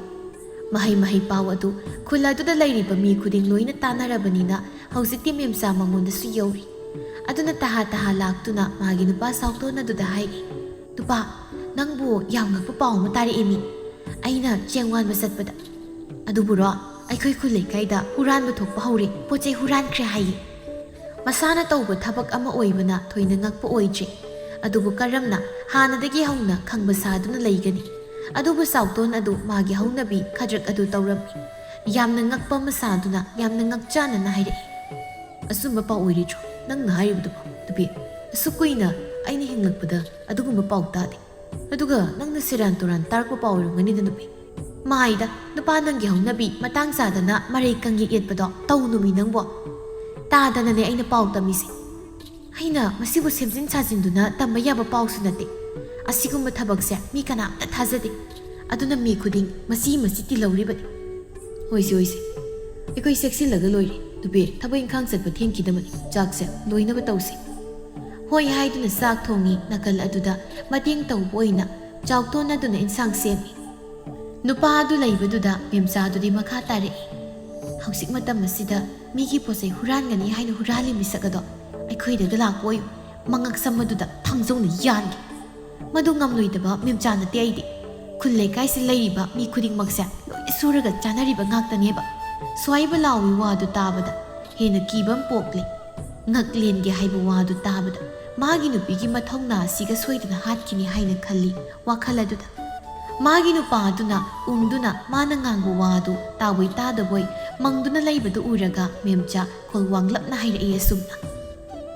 ꯃꯍꯩ ꯃꯍꯩ ꯄꯥꯎ ꯑꯗꯨ ꯈꯨꯜ ꯑꯗꯨꯗ ꯂꯩꯔꯤꯕ ꯃꯤ ꯈꯨꯗꯤꯡ ꯂꯣꯏꯅ ꯇꯥꯅꯔꯕꯅꯤꯅ ꯍꯧꯖꯤꯛꯇꯤ ꯃꯦꯝꯆꯥ ꯃꯉꯣꯟꯗꯁꯨ ꯌꯧꯔꯤ꯫ ꯑꯗꯨꯅ ꯇꯍꯥ ꯇꯍꯥ ꯂꯥꯛꯇꯨꯅ ꯃꯥꯒꯤ ꯅꯨꯄꯥ ꯁꯥꯎꯇꯣꯟ ꯑꯗꯨꯗ ꯍꯥꯏꯔꯤ, "ꯅꯨꯄꯥ, ꯅꯪꯕꯨ ꯌꯥꯝ ꯉꯛꯄ ꯄꯥꯎ ꯑꯃ ꯇꯥꯔꯛꯑꯦ ꯃꯤ꯫ ꯑꯩꯅ ꯆꯦꯡ ꯋꯥꯟꯕ ꯆꯠꯄꯗ꯫ ꯑꯗꯨꯕꯨꯔꯣ, ꯑꯩꯈꯣꯏ ꯈꯨꯜ ꯂꯩꯀꯥꯏꯗ ꯍꯨꯔꯥꯟꯕ ꯊꯣꯛꯄ ꯍꯧꯔꯦ, ꯄꯣꯠ ꯆꯩ ꯍꯨꯔꯥꯟꯈ꯭ꯔꯦ ꯍꯥꯏꯌꯦ꯫" ꯃꯁꯥꯅ ꯇꯧꯕ ꯊꯕꯛ ꯑꯃ ꯑꯣꯏꯕꯅ ꯊꯣꯏꯅ ꯉꯛꯄ ꯑꯣꯏꯗ꯭ꯔꯤ꯫ ꯑꯗꯨꯕꯨ ꯀꯔꯝꯅ ꯍꯥꯟꯅꯗꯒꯤ ꯍꯧꯅ ꯈꯪꯕ ꯁꯥꯗꯨꯅ ꯂꯩꯒꯅꯤ? ꯑꯗꯨꯕꯨ ꯁꯥꯎꯇꯣꯟ ꯑꯗꯨ ꯃꯥꯒꯤ ꯍꯧꯅꯕꯤ ꯈꯗ꯭ꯔꯛ ꯑꯗꯨ ꯇꯧꯔꯝꯃꯤ꯫ ꯌꯥꯝꯅ ꯉꯛꯄ ꯑꯃ ꯁꯥꯗꯨꯅ ꯌꯥꯝꯅ ꯉꯛꯆꯥꯅꯅ ꯍꯥꯏꯔꯛꯏ, "ꯑꯆꯨꯝꯕ ꯄꯥꯎ ꯑꯣꯏꯔꯤꯗ꯭ꯔꯣ ꯅꯪꯅ ꯍꯥꯏꯔꯤꯕꯗꯨꯕꯣ, ꯅꯨꯄꯤ? ꯑꯁꯨꯛ ꯀꯨꯏꯅ ꯑꯩꯅ ꯍꯤꯡꯂꯛꯄꯗ ꯑꯗꯨꯒꯨꯝꯕ ꯄꯥꯎ ꯇꯥꯗꯦ꯫ ꯑꯗꯨꯒ ꯅꯪꯅ ꯁꯦꯔꯥꯟ ꯇꯨꯔꯥꯟ ꯇꯥꯔꯛꯄ ꯄꯥꯎ ꯑꯣꯏꯔꯝꯒꯅꯤꯗ, ꯅꯨꯄꯤ꯫ ꯃꯥꯏꯗ, ꯅꯨꯄꯥ ꯅꯪꯒꯤ ꯍꯧꯅꯕꯤ ꯃꯇꯥꯡ ꯆꯥꯗꯅ ꯃꯔꯩ ꯀꯪꯌꯦꯛ ꯌꯦꯠꯄꯗꯣ ꯇꯧꯅꯨꯃꯤ ꯅꯪꯕꯣ꯫ ꯇꯥꯗꯅꯅꯦ ꯑꯩꯅ ꯄꯥꯎ ꯇꯝꯃꯤꯁꯦ꯫ ꯑꯩꯅ ꯃꯁꯤꯕꯨ ꯁꯦꯝꯖꯤꯟ ꯁꯥꯖꯤꯟꯗꯨꯅ ꯇꯝꯕ ꯌꯥꯕ ꯄꯥꯎꯁꯨ ꯅꯠꯇꯦ꯫ ꯑꯁꯤꯒꯨꯝꯕ ꯊꯕꯛꯁꯦ ꯃꯤ ꯀꯅꯥꯝꯇ ꯊꯥꯖꯗꯦ꯫ ꯑꯗꯨꯅ ꯃꯤ ꯈꯨꯗꯤꯡ ꯃꯁꯤ ꯃꯁꯤ ꯇꯤꯜꯍꯧꯔꯤꯕꯅꯤ꯫" "ꯍꯣꯏꯁꯦ, ꯍꯣꯏꯁꯦ꯫ ꯑꯩꯈꯣꯏ ꯆꯦꯛꯁꯤꯜꯂꯒ ꯂꯣꯏꯔꯦ꯫ ꯅꯨꯄꯤ, ꯊꯕꯛ ꯏꯪꯈꯥꯡ ꯆꯠꯄ ꯊꯦꯡꯈꯤꯗꯕꯅꯤ꯫ ꯆꯥꯛꯁꯦ ꯂꯣꯏꯅꯕ ꯇꯧꯁꯦ꯫" ꯍꯣꯏ ꯍꯥꯏꯗꯨꯅ ꯆꯥꯛ ꯊꯣꯡꯉꯤ꯫ ꯅꯥꯀꯜ ꯑꯗꯨꯗ ꯃꯇꯦꯡ ꯇꯧꯕ ꯑꯣꯏꯅ ꯆꯥꯎꯇꯣꯟ ꯑꯗꯨꯅ ꯏꯟꯁꯥꯡ ꯁꯦꯝꯃꯤ꯫ ꯅꯨꯄꯥ ꯑꯗꯨ ꯂꯩꯕꯗꯨꯗ ꯃꯦꯝꯆꯥꯗꯨꯗꯤ ꯃꯈꯥ ꯇꯥꯔꯛꯏ, "ꯍꯧꯖꯤꯛ ꯃꯇꯝ ꯑꯁꯤꯗ ꯃꯤꯒꯤ ꯄꯣꯠ ꯆꯩ ꯍꯨꯔꯥꯟꯒꯅꯤ ꯍꯥꯏꯅ ꯍꯨꯔꯥꯜꯂꯤ ꯃꯤꯁꯛ ꯑꯗꯣ ꯑꯩꯈꯣꯏꯗꯒ ꯂꯥꯛꯄ ꯑꯣꯏꯌꯨ, ꯃꯉꯛ ꯁꯝ ꯑꯗꯨꯗ ꯊꯥꯡꯖꯧꯅ ꯌꯥꯟꯒꯦ꯫ ꯃꯗꯨ ꯉꯝꯂꯣꯏꯗꯕ ꯃꯦꯝꯆꯥ ꯅꯠꯇꯦ ꯑꯩꯗꯤ꯫ ꯈꯨꯜ ꯂꯩꯀꯥꯏꯁꯤ ꯂꯩꯔꯤꯕ ꯃꯤ ꯈꯨꯗꯤꯡꯃꯛꯁꯦ ꯂꯣꯏꯅ ꯁꯨꯔꯒ ꯆꯥꯅꯔꯤꯕ ꯉꯥꯛꯇꯅꯦꯕ꯫" ꯁ꯭ꯋꯥꯏꯕ ꯂꯥꯎꯏ ꯋꯥꯗꯨ ꯇꯥꯕꯗ ꯍꯦꯟꯅ ꯀꯤꯕ ꯑꯃ ꯄꯣꯛꯂꯦ꯫ ꯉꯛꯂꯦꯟꯒꯦ ꯍꯥꯏꯕ ꯋꯥꯗꯨ ꯇꯥꯕꯗ ꯃꯥꯒꯤ ꯅꯨꯄꯤꯒꯤ ꯃꯊꯧꯅꯥ ꯑꯁꯤꯒ ꯁꯣꯏꯗꯅ ꯍꯥꯠꯈꯤꯅꯤ ꯍꯥꯏꯅ ꯈꯜꯂꯤ ꯋꯥꯈꯜ ꯑꯗꯨꯗ꯫ ꯃꯥꯒꯤ ꯅꯨꯄꯥ ꯑꯗꯨꯅ ꯎꯪꯗꯨꯅ ꯃꯥꯅ ꯉꯥꯡꯕ ꯋꯥ ꯑꯗꯨ ꯇꯥꯕꯣꯏ ꯇꯥꯗꯕꯣꯏ ꯃꯪꯗꯨꯅ ꯂꯩꯕꯗꯨ ꯎꯔꯒ ꯃꯦꯝꯆꯥ ꯈꯣꯜ ꯋꯥꯡꯂꯞꯅ ꯍꯥꯏꯔꯛꯏ ꯑꯁꯨꯝꯅ,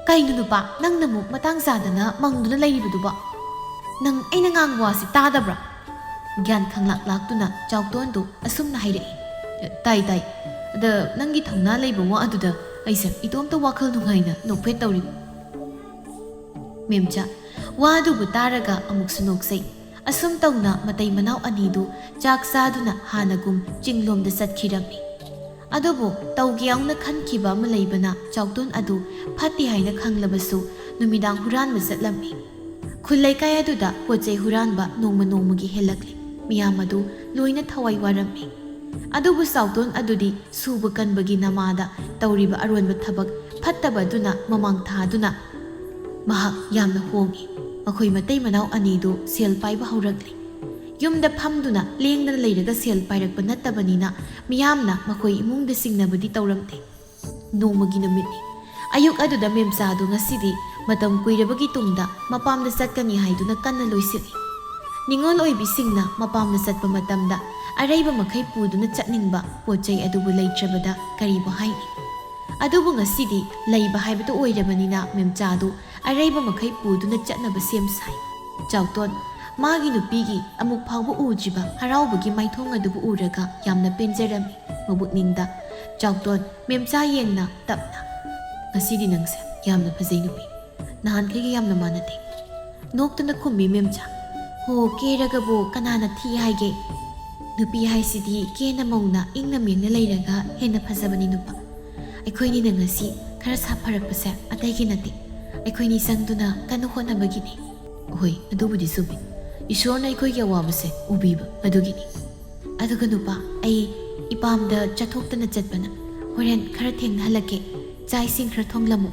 "ꯀꯩꯅꯣ ꯅꯨꯄꯥ, ꯅꯪꯅ ꯑꯃꯨꯛ ꯃꯇꯥꯡ ꯆꯥꯗꯅ ꯃꯪꯗꯨꯅ ꯂꯩꯔꯤꯕꯗꯨꯕꯣ? ꯅꯪ ꯑꯩꯅ ꯉꯥꯡꯕ ꯋꯥꯁꯤ ꯇꯥꯗꯕ꯭ꯔꯥ?" ꯒ꯭ꯌꯥꯟ ꯈꯪꯂꯥꯛ ꯂꯥꯛꯇꯨꯅ ꯆꯥꯎꯇꯣꯟꯗꯨ ꯑꯁꯨꯝꯅ ꯍꯥꯏꯔꯛꯏ, "ꯇꯥꯏ ꯇꯥꯏ꯫ ꯑꯗ ꯅꯪꯒꯤ ꯊꯧꯅꯥ ꯂꯩꯕ ꯋꯥ ꯑꯗꯨꯗ ꯑꯩꯁꯦ ꯏꯇꯣꯝꯇ ꯋꯥꯈꯜ ꯅꯨꯡꯉꯥꯏꯅ ꯅꯣꯛꯐꯦꯠ ꯇꯧꯔꯤ꯫" ꯃꯦꯝꯆꯥ ꯋꯥ ꯑꯗꯨꯕꯨ ꯇꯥꯔꯒ ꯑꯃꯨꯛꯁꯨ ꯅꯣꯛꯆꯩ꯫ ꯑꯁꯨꯝ ꯇꯧꯅ ꯃꯇꯩ ꯃꯅꯥꯎ ꯑꯅꯤꯗꯨ ꯆꯥꯛ ꯆꯥꯗꯨꯅ ꯍꯥꯟꯅꯒꯨꯝ ꯆꯤꯡꯂꯣꯝꯗ ꯆꯠꯈꯤꯔꯝꯃꯤ꯫ ꯑꯗꯨꯕꯨ ꯇꯧꯒꯦ ꯌꯥꯎꯅ ꯈꯟꯈꯤꯕ ꯑꯃ ꯂꯩꯕꯅ ꯆꯥꯎꯇꯣꯟ ꯑꯗꯨ ꯐꯠꯇꯦ ꯍꯥꯏꯅ ꯈꯪꯂꯕꯁꯨ ꯅꯨꯃꯤꯗꯥꯡ ꯍꯨꯔꯥꯟꯕ ꯆꯠꯂꯝꯃꯤ꯫ ꯈꯨꯜ ꯂꯩꯀꯥꯏ ꯑꯗꯨꯗ ꯄꯣꯠ ꯆꯩ ꯍꯨꯔꯥꯟꯕ ꯅꯣꯡꯃ ꯅꯣꯡꯃꯒꯤ ꯍꯦꯜꯂꯛꯂꯤ꯫ ꯃꯤꯌꯥꯝ ꯑꯗꯨ ꯂꯣꯏꯅ ꯊꯋꯥꯏ ꯋꯥꯔꯝꯃꯤ꯫ ꯑꯗꯨꯕꯨ ꯆꯥꯎꯇꯣꯟ ꯑꯗꯨꯗꯤ ꯁꯨꯕ ꯀꯟꯕꯒꯤ ꯅꯃꯥꯗ ꯇꯧꯔꯤꯕ ꯑꯔꯣꯟꯕ ꯊꯕꯛ ꯐꯠꯇꯕ ꯑꯗꯨꯅ ꯃꯃꯥꯡ ꯊꯥꯗꯨꯅ ꯃꯍꯥꯛ ꯌꯥꯝꯅ ꯍꯣꯡꯉꯤ꯫ ꯃꯈꯣꯏ ꯃꯇꯩ ꯃꯅꯥꯎ ꯑꯅꯤꯗꯨ ꯁꯦꯜ ꯄꯥꯏꯕ ꯍꯧꯔꯛꯂꯤ꯫ ꯌꯨꯝꯗ ꯐꯝꯗꯨꯅ ꯂꯦꯡꯗꯅ ꯂꯩꯔꯒ ꯁꯦꯜ ꯄꯥꯏꯔꯛꯄ ꯅꯠꯇꯕꯅꯤꯅ ꯃꯤꯌꯥꯝꯅ ꯃꯈꯣꯏ ꯏꯃꯨꯡꯗ ꯆꯤꯡꯅꯕꯗꯤ ꯇꯧꯔꯝꯗꯦ꯫ ꯅꯣꯡꯃꯒꯤ ꯅꯨꯃꯤꯠꯅꯤ꯫ ꯑꯌꯨꯛ ꯑꯗꯨꯗ ꯃꯦꯝꯆꯥꯗꯨ ꯉꯁꯤꯗꯤ ꯃꯇꯝ ꯀꯨꯏꯔꯕꯒꯤ ꯇꯨꯡꯗ ꯃꯄꯥꯝꯗ ꯆꯠꯀꯅꯤ ꯍꯥꯏꯗꯨꯅ ꯀꯟꯅ ꯂꯣꯏꯁꯤꯜꯂꯤ꯫ ꯅꯤꯉꯣꯜ ꯑꯣꯏꯕꯤꯁꯤꯡꯅ ꯃꯄꯥꯝꯗ ꯆꯠꯄ ꯃꯇꯝꯗ ꯑꯔꯩꯕ ꯃꯈꯩ ꯄꯨꯗꯨꯅ ꯆꯠꯅꯤꯡꯕ ꯄꯣꯠ ꯆꯩ ꯑꯗꯨꯕꯨ ꯂꯩꯇ꯭ꯔꯕꯗ ꯀꯔꯤꯕꯨ ꯍꯥꯏꯅꯤ? ꯑꯗꯨꯕꯨ ꯉꯁꯤꯗꯤ ꯂꯩꯕ ꯍꯥꯏꯕꯗꯨ ꯑꯣꯏꯔꯕꯅꯤꯅ ꯃꯦꯝꯆꯥꯗꯨ ꯑꯔꯩꯕ ꯃꯈꯩ ꯄꯨꯗꯨꯅ ꯆꯠꯅꯕ ꯁꯦꯝ ꯁꯥꯏ꯫ ꯆꯥꯎꯇꯣꯟ ꯃꯥꯒꯤ ꯅꯨꯄꯤꯒꯤ ꯑꯃꯨꯛ ꯐꯥꯎꯕ ꯎꯗ꯭ꯔꯤꯕ ꯍꯔꯥꯎꯕꯒꯤ ꯃꯥꯏꯊꯣꯡ ꯑꯗꯨꯕꯨ ꯎꯔꯒ ꯌꯥꯝꯅ ꯄꯦꯟꯖꯔꯝꯃꯤ꯫ ꯃꯕꯨꯛꯅꯤꯡꯗ ꯆꯥꯎꯇꯣꯟ ꯃꯦꯝꯆꯥ ꯌꯦꯡꯅ ꯇꯞꯅ, "ꯉꯁꯤꯗꯤ ꯅꯪꯁꯦ ꯌꯥꯝꯅ ꯐꯖꯩ ꯅꯨꯄꯤ꯫ ꯅꯍꯥꯟꯈꯩꯒ ꯌꯥꯝꯅ ꯃꯥꯟꯅꯗꯦ꯫" ꯅꯣꯛꯇꯨꯅ ꯈꯨꯝꯃꯤ ꯃꯦꯝꯆꯥ꯫ "ꯍꯣ, ꯀꯦꯔꯒꯕꯨ ꯀꯅꯥꯅ ꯊꯤ ꯍꯥꯏꯒꯦ? ꯅꯨꯄꯤ ꯍꯥꯏꯁꯤꯗꯤ ꯀꯦꯅ ꯃꯧꯅ ꯏꯪꯅ ꯃꯦꯡꯅ ꯂꯩꯔꯒ ꯍꯦꯟꯅ ꯐꯖꯕꯅꯤ ꯅꯨꯄꯥ꯫ ꯑꯩꯈꯣꯏꯅꯤꯅ ꯉꯁꯤ ꯈꯔ ꯁꯥꯐꯔꯛꯄꯁꯦ ꯑꯇꯩꯒꯤ ꯅꯠꯇꯦ, ꯑꯩꯈꯣꯏꯅꯤ ꯆꯪꯗꯨꯅ ꯀꯟꯅ ꯍꯣꯠꯅꯕꯒꯤꯅꯤ꯫" "ꯍꯣꯏ, ꯑꯗꯨꯕꯨꯗꯤ ꯆꯨꯝꯃꯤ꯫ ꯏꯁꯣꯔꯅ ꯑꯩꯈꯣꯏꯒꯤ ꯑꯋꯥꯕꯁꯦ ꯎꯕꯤꯕ ꯑꯗꯨꯒꯤꯅꯤ꯫ ꯑꯗꯨꯒ ꯅꯨꯄꯥ, ꯑꯩ ꯏꯄꯥꯝꯗ ꯆꯠꯊꯣꯛꯇꯅ ꯆꯠꯄꯅ ꯍꯣꯔꯦꯟ ꯈꯔ ꯊꯦꯡꯅ ꯍꯜꯂꯛꯀꯦ꯫ ꯆꯥꯛ ꯏꯁꯤꯡ ꯈꯔ ꯊꯣꯡꯂꯝꯃꯨ꯫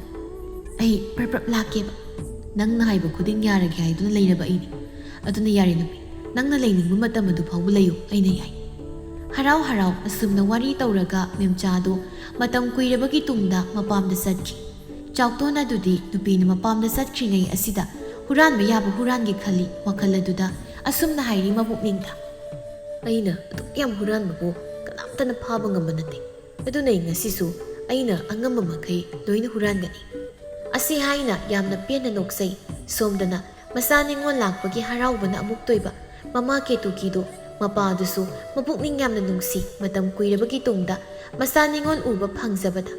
ꯑꯩ ꯄ꯭ꯔꯞ ꯄ꯭ꯔꯞ ꯂꯥꯛꯀꯦꯕ꯫" "ꯅꯪꯅ ꯍꯥꯏꯕ ꯈꯨꯗꯤꯡ ꯌꯥꯔꯒꯦ ꯍꯥꯏꯗꯨꯅ ꯂꯩꯔꯕ ꯑꯩꯅꯤ꯫ ꯑꯗꯨꯅ ꯌꯥꯔꯦ ꯅꯨꯄꯤ, ꯅꯪꯅ ꯂꯩꯅꯤꯡꯕ ꯃꯇꯝ ꯑꯗꯨ ꯐꯥꯎꯕ ꯂꯩꯌꯨ, ꯑꯩꯅ ꯌꯥꯏ꯫" ꯍꯔꯥꯎ ꯍꯔꯥꯎ ꯑꯁꯨꯝꯅ ꯋꯥꯔꯤ ꯇꯧꯔꯒ ꯃꯦꯝꯆꯥꯗꯨ ꯃꯇꯝ ꯀꯨꯏꯔꯕꯒꯤ ꯇꯨꯡꯗ ꯃꯄꯥꯝꯗ ꯆꯠꯈꯤ꯫ ꯆꯥꯎꯇꯣꯟ ꯑꯗꯨꯗꯤ ꯅꯨꯄꯤꯅ ꯃꯄꯥꯝꯗ ꯆꯠꯈ꯭ꯔꯤꯉꯩ ꯑꯁꯤꯗ ꯍꯨꯔꯥꯟꯕ ꯌꯥꯕ ꯍꯨꯔꯥꯟꯒꯦ ꯈꯜꯂꯤ꯫ ꯋꯥꯈꯜ ꯑꯗꯨꯗ ꯑꯁꯨꯝꯅ ꯍꯥꯏꯔꯤ ꯃꯕꯨꯛꯅꯤꯡꯗ, "ꯑꯩꯅ ꯑꯗꯨꯛ ꯌꯥꯝ ꯍꯨꯔꯥꯟꯕꯕꯨ ꯀꯅꯥꯝꯇꯅ ꯐꯥꯕ ꯉꯝꯕ ꯅꯠꯇꯦ꯫ ꯑꯗꯨꯅ ꯉꯁꯤꯁꯨ ꯑꯩꯅ ꯑꯉꯝꯕ ꯃꯈꯩ ꯂꯣꯏꯅ ꯍꯨꯔꯥꯟꯒꯅꯤ꯫ ꯑꯁꯤ ꯍꯥꯏꯅ ꯌꯥꯝꯅ ꯄꯦꯟꯅ ꯅꯣꯛꯆꯩ꯫ ꯁꯣꯝꯗꯅ ꯃꯆꯥ ꯅꯤꯉꯣꯜ ꯂꯥꯛꯄꯒꯤ ꯍꯔꯥꯎꯕꯅ ꯑꯃꯨꯛ ꯇꯣꯏꯕ ꯃꯃꯥ ꯀꯦꯇꯨꯀꯤꯗꯨ, ꯃꯄꯥꯗꯨꯁꯨ ꯃꯄꯨꯛꯅꯤꯡ ꯌꯥꯝꯅ ꯅꯨꯡꯁꯤ꯫ ꯃꯇꯝ ꯀꯨꯏꯔꯕꯒꯤ ꯇꯨꯡꯗ ꯃꯆꯥ ꯅꯤꯉꯣꯜ ꯎꯕ ꯐꯪꯖꯕꯗ